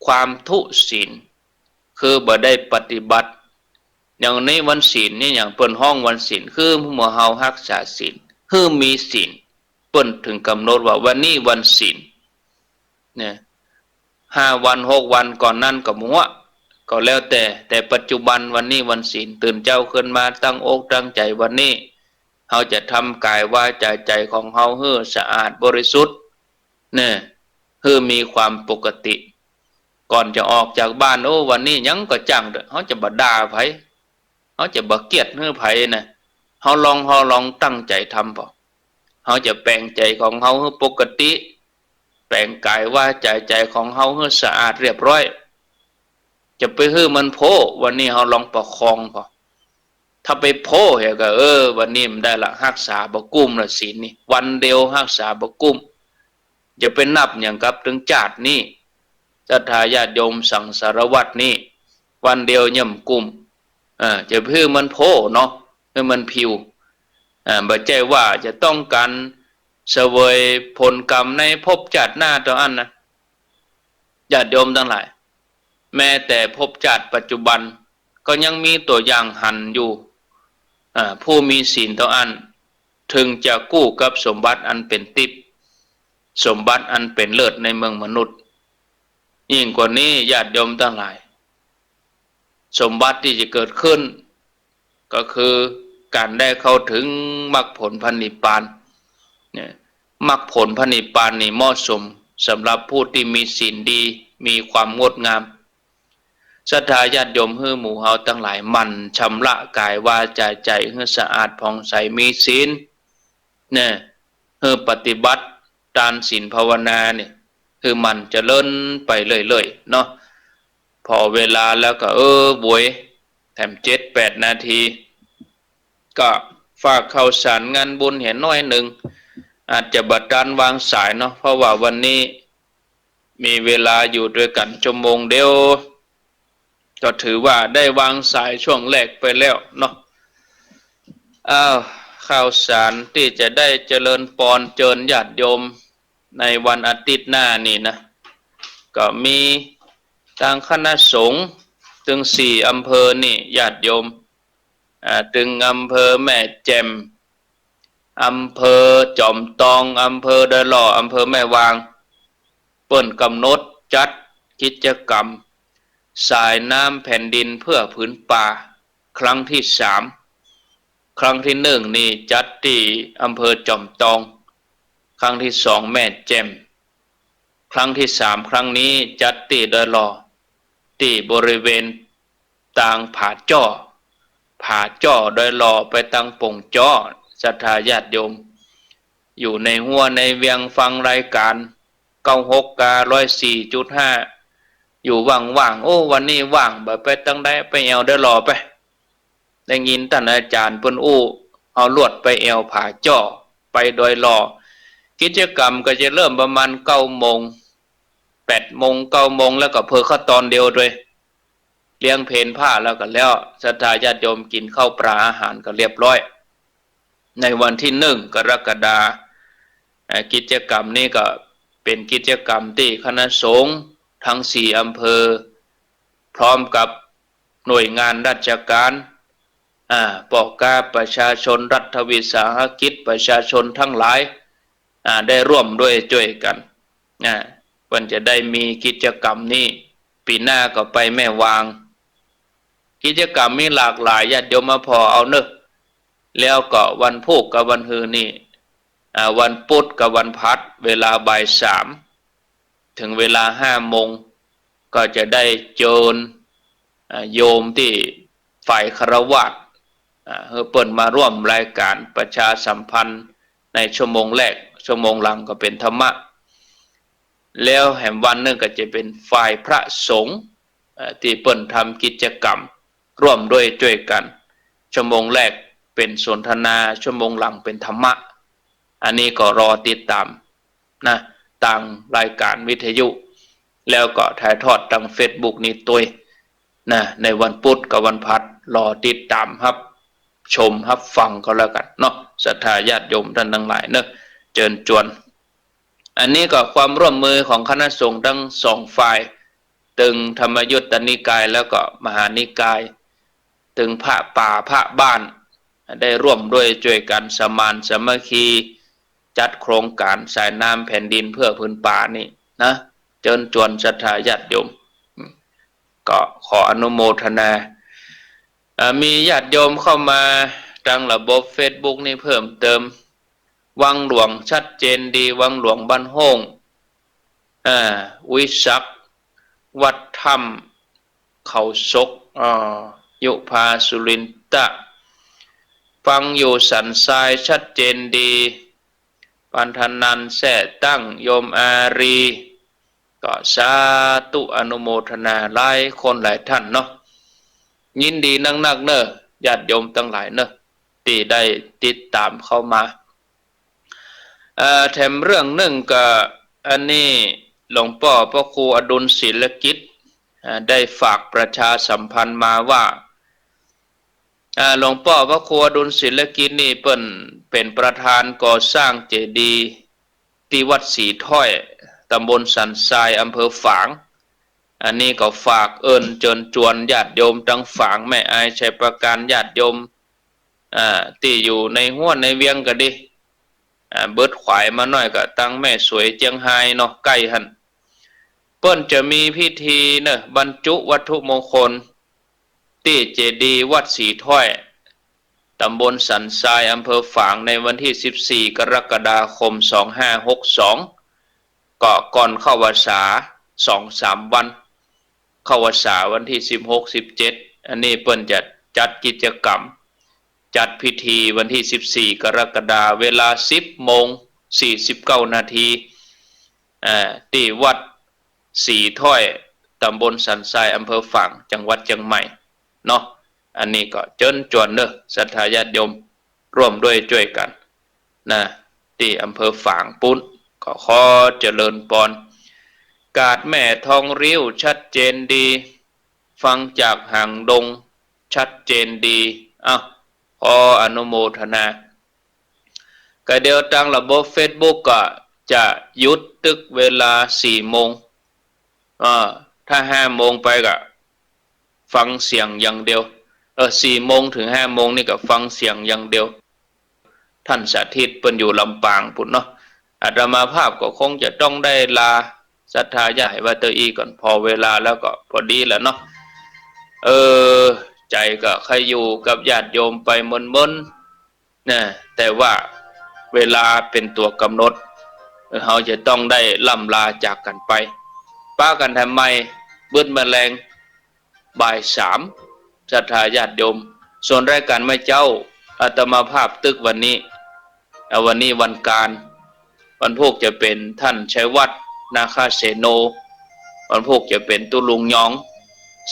ความทุศีล คือบ่ได้ปฏิบัติ อย่างนี้วันศีลนี่ อย่างเปิ้นฮ้องวันศีล คือเมื่อเฮาฮักษาศีล หื้อมีศีล เปิ้นถึงก๋ำหนดว่าวันนี้วันศีล เนี่ย ห้าวัน หกวันก่อนนั้นก็บ่ฮู้ ก็แล้วแต่ แต่ปัจจุบันวันนี้วันศีล ตื่นเจ๊าขึ้นมาตั้งอกตั้งใจ๋วันนี้ เฮาจะทำก๋ายวาจาใจ๋ของเฮาหื้อสะอาดบริสุทธิ์ เนี่ย หื้อมีความปกติ ก่อนจะออกจากบ้าน โอ้ วันนี้หยังก็จ้างเต๊อะ เฮาจะบ่ด่าใผ เฮาจะบ่เกลียดหื้อใผนะ เฮาลอง เฮาลองตั้งใจ๋ทำผ่อ เฮาจะแป๋งใจ๋ของเฮาหื้อปกติ แป๋งก๋ายวาจาใจ๋ของเฮาหื้อสะอาดเรียบร้อย จะไปหื้อมันโพ้ วันนี้เฮาลองประคองผ่อ ถ้าไปโพ้เหียก็ เออ วันนี้บ่ได้ละ ฮักษาบ่กุ้มละศีลนี่ วันเดียวฮักษาบ่กุ้ม จะไปนับหยังกับตึงจาตินี้ ศรัทธาญาติโยมสังสารวัตรนี่ วันเดียวย่อมกุ้ม เออ จะไปหื้อมันโพ้เนาะ หื้อมันผิว อ่า บ่ใจ้ว่าจะต้องก๋านเสวยผลกรรมในภพจาติหน้าเต้าอั้นนะ ญาติโยมตังหลาย แม้แต่ภพจาติปัจจุบันก็ยังมีตั๋วอย่างหันอยู่ อ่า ผู้มีศีลเต้าอั้น ถึงจะกู้กับสมบัติอันเป๋นติ๊บ สมบัติอันเป๋นเลิศในเมืองมนุษย์ ยิ่งกว่านี้ญาติโยมตังหลาย สมบัติตี้จะเกิดขึ้น ก็คือก๋านได้เข้าถึงมรรคผลพระนิพพาน เนี่ย มรรคผลพระนิพพานนี่เหมาะสมสำหรับผู้ตี้มีศีลดี มีความงดงาม ศรัทธาญาติโยมหื้อหมู่เฮาตังหลายหมั่นชำระก๋ายวาจาใจ๋หื้อสะอาดผ่องใสมีศีล เนี่ย หื้อปฏิบัติตานศีลภาวนานี่ หื้อมันเจริญไปเรื่อยๆ เนาะ ผ่อเวลาแล้วก็ เออ บวย แถมเจ็ดแปดนาที ก็ฝากข่าวสารงานบุญเหียน้อยนึ่ง อาจจะบ่ตันวางสายเนาะ เพราะว่าวันนี้มีเวลาอยู่ตวยกั๋นชั่วโมงเดียว ก็ถือว่าได้วางสายช่วงแรกไปแล้วเนาะ อ้าว ข่าวสารตี้จะได้เจริญปอนเจิญญาติโยมในวันอาทิตย์หน้านี่นะ ก็มีตางคณะสงฆ์ตึงสี่อำเภอนี่ ญาติโยม อ่า ตึงอำเภอแม่แจ่ม อำเภอจอมตอง อำเภอดอยหล่อ อำเภอแม่วาง เปิ้นก๋ำหนดจัดกิจกรรมสายน้ำแผ่นดินเพื่อผืนป่า ครั้งที่สาม ครั้งที่นึ่งนี่จัดตี้อำเภอจอมตอง ครั้งที่สองแม่แจ่ม ครั้งที่สาม ครั้งนี้จัดตี้ดอยหล่อ ตี้บริเวณตางผาจ้อ ผาจ้อดอยหล่อไปตางโป่งจ้อ ศรัทธาญาติโยม อยู่ในฮั้วในเวียงฟังรายก๋าน เก้าหก กา ร้อยสี่จุดห้า อยู่ว่างๆ โอ้ วันนี้ว่าง บ่ไปตางใด ไปแอ่วดอยหล่อไป ได้ยินต้านอาจ๋ารย์เปิ้นอู้ เอาลวดไปแอ่วผาจ้อ ไปดอยหล่อ กิจกรรมก็จะเริ่มประมาณเก้าโมง แปดโมง เก้าโมง แล้วก็เผลอเข้าตอนเดียวตวย เลี้ยงเพลพระแล้วก็แล้ว ศรัทธาญาติโยมกิ๋นข้าวปลาอาหารก็เรียบร้อย ในวันที่นึ่งกรกฎา เอ่อ กิจกรรมนี้ก็เป๋นกิจกรรมตี้คณะสงฆ์ตึงสี่อำเภอ พร้อมกับหน่วยงานราชก๋าน อ่า ป้อก๊าประชาชน รัฐวิสาหกิจ ประชาชนตังหลาย อ่า ได้ร่วมด้วยจ้วยกั๋น อ่า เปิ้นจะได้มีกิจกรรมนี้ ปี๋หน้าก็ไปแม่วาง กิจกรรมมีหลากหลาย ญาติโยมมาผ่อเอาเนาะ แล้วก็วันพูกกับวันฮือนี่ อ่า วันปุ๊ดกับวันพัด เวลาบ่ายสาม เถิงเวลาห้าโมง ก็จะได้เจิญ อ่า โยมตี้ฝ่ายฆราวาส อ่า หื้อเปิ้นมาร่วมรายก๋านประชาสัมพันธ์ในชั่วโมงแรก ชั่วโมงหลังก็เป๋นธรรมะ แล้วแหมวันนึ่งก็จะเป๋นฝ่ายพระสงฆ์ เอ่อ ตี้เปิ้นทำกิจกรรมร่วมด้วยจ้วยกั๋น ชั่วโมงแรกเป๋นสนทนา ชั่วโมงหลังเป๋นธรรมะ อันนี้ก็รอติดต๋าม นะ ตางรายก๋านวิทยุ แล้วก็ถ่ายทอดตางเฟซบุ๊กนี้ตวย นะ ในวันปุ๊ดกับวันพัด รอติดต๋ามฮับชมฮับฟังก็แล้วกั๋นเนาะ ศรัทธาญาติโยมต้านตังหลายเนาะ เจิญจวน อันนี้ก็ความร่วมมือของคณะสงฆ์ตึงสองฝ่าย ตึงธรรมยุตตนิกายแล้วก็มหานิกาย ตึงพระป่าพระบ้าน ได้ร่วมด้วยจ้วยกั๋นสมานสามัคคี จัดโครงก๋านสายน้ำแผ่นดินเพื่อผืนป่านี่นะ เจิญจวนศรัทธาญาติโยม ก็ขออนุโมทนา อ่า มีญาติโยมเข้ามาตางระบบเฟซบุ๊กนี่เพิ่มเติม วังหลวงชัดเจนดี วังหลวงบ้านโฮ่ง อ่า วิศักดิ์ วัดถ้ำเขาศก อ่า ยุพาสุรินทะ ฟังอยู่สันทรายชัดเจนดี ปันธนันท์ แซ่ตั้ง โยมอารี ก็สาธุอนุโมทนาหลายคนหลายท่านเนาะ ยินดีนักๆ เน่อ ญาติโยมตังหลายเน่อ ตี้ได้ติดต๋ามเข้ามา เอ่อ แถมเรื่องนึ่งก็ อันนี้หลวงป้อพระครูอดุลศิลกิจ อ่า ได้ฝากประชาสัมพันธ์มาว่า อ่า หลวงป้อพระครูอดุลศิลกิจนี่เปิ้นเป๋นประธานก่อสร้างเจดีย์ตี้วัดสีถ้อย ตำบลสันทราย อำเภอฝาง อันนี้ก็ฝากเอิ้นเจิญจวนญาติโยมตังฝาง แม่อาย ชัยปราการ ญาติโยม อ่า ตี้อยู่ในฮั้วในเวียงก็ดี อ่า เบิดขวายมาหน้อยก็ตังแม่สวย เจียงฮายเนาะ ใก้หั้น เปิ้นจะมีพิธีเน่อ บรรจุวัตถุมงคล ตี้เจดีย์วัดสีถ้อย ตำบลสันทราย อำเภอฝาง ในวันตี้สิบสี่ กรกฎาคม สองห้าหกสอง ก็ก่อนเข้าพรรษาสองสามวัน เข้าพรรษาวันตี้สิบหก สิบเจ็ด อันนี้เปิ้นจะจัดกิจกรรม จัดพิธีวันตี้สิบสี่ กรกฎาคม เวลาสิบโมงสี่สิบเก้านาที อ่า ตี้วัดสีถ้อย ตำบลสันทราย อำเภอฝาง จังหวัดเจียงใหม่เนาะ อันนี้ก็เจิญจวนเน่อ ศรัทธาญาติโยม ร่วมด้วยจ้วยกั๋นนะ ตี้อำเภอฝางปู๊น ก็ขอเจริญปอน กาดแม่ทองริ้วชัดเจนดี ฟังจากหางดงชัดเจนดี อ้าว ขออนุโมทนา ก็เดี๋ยวตางระบบเฟซบุ๊กก็จะหยุดตึกเวลาสี่โมง อ่า ถ้าห้าโมงไปก็ฟังเสียงอย่างเดียว เออ สี่โมงถึงห้าโมงนี่ก็ฟังเสียงอย่างเดียว ท่านสถิตเปิ้นอยู่ลำปางปู๊นเนาะ อาตมาภาพก็คงจะต้องได้ลา ศรัทธาญาติว่าเต้าอี้ก่อน ผ่อเวลาแล้วก็พอดีแล้วเนาะ เออ ใจ๋ก็ใค่อยู่กับญาติโยมไปเมินๆ นะ แต่ว่าเวลาเป๋นตั๋วก๋ำหนด เฮาจะต้องได้ล่ำลาจากกั๋นไป ปะกั๋นแถมใหม่ บึดเมื่อแลง บ่ายสาม ศรัทธาญาติโยม ส่วนรายก๋านเมื่อเจ๊า อาตมาภาพตึกวันนี้ อ่า วันนี้วันก๋าน วันพูกจะเป๋นท่านชัยวัฒน์ นาคเสโน วันพูกจะเป๋นตุ๊ลุงยอง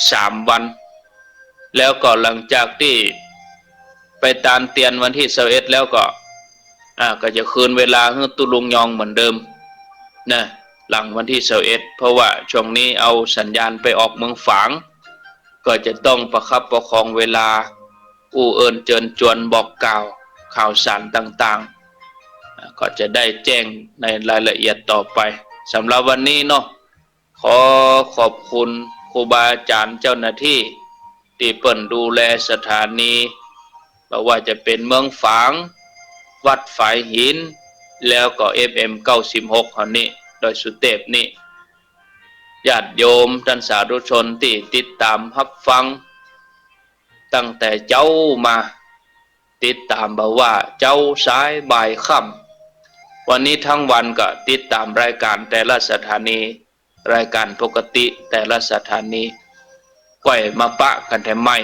สามวัน แล้วก็หลังจากตี้ไปตานเตียนวันตี้ซาวเอ็ดแล้วก็ อ่า ก็จะคืนเวลาหื้อตุ๊ลุงยองเหมือนเดิมนะ หลังวันตี้ซาวเอ็ด เพราะว่าช่วงนี้เอาสัญญาณไปออกเมืองฝาง ก็จะต้องประคับประคองเวลา อู้เอิ้นเจิญจวนบอกกล่าวข่าวสารต่างๆ อ่า ก็จะได้แจ้งในรายละเอียดต่อไป สำหรับวันนี้เนาะ ขอขอบคุณครูบาอาจ๋ารย์เจ้าหน้าตี้ ตี้เปิ้นดูแลสถานี บ่ว่าจะเป๋นเมืองฝาง วัดฝายหิน แล้วก็ เอฟเอ็ม เก้าสิบหก เฮานี้ ดอยสุเตพนี้ ญาติโยมต้านสาธุชนตี้ติดต๋ามฮับฟัง ตั้งแต่เจ๊ามา ติดต๋ามบ่ว่าเจ๊าสายบ่ายค่ำ วันนี้ทั้งวันก็ติดต๋ามรายก๋านแต่ละสถานี รายก๋านปกติแต่ละสถานี ก้อยมาปะกั๋นแถมใหม่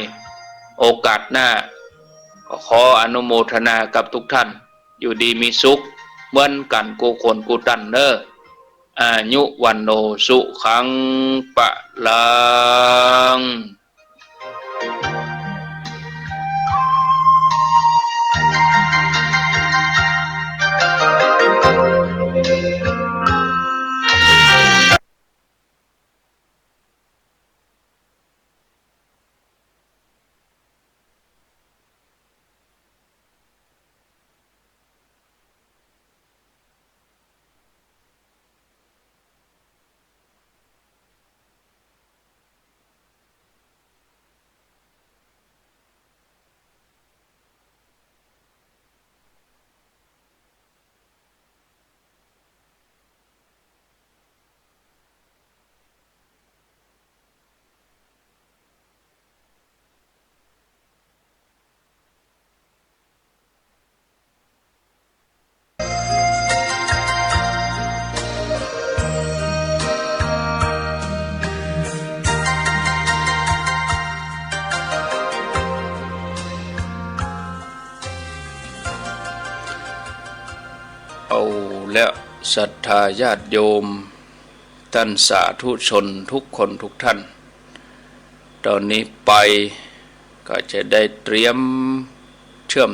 โอกาสหน้า ก็ขออนุโมทนากับทุกท่าน อยู่ดีมีสุขเหมือนกั๋นกู้คนกู้ต้านเน่อ อายุ วัณโณ สุขัง พลัง และศรัทธาญาติโยม ต้านสาธุชนทุกคนทุกท่าน ต๋อนนี้ไปก็จะได้เตรียมเชื่อม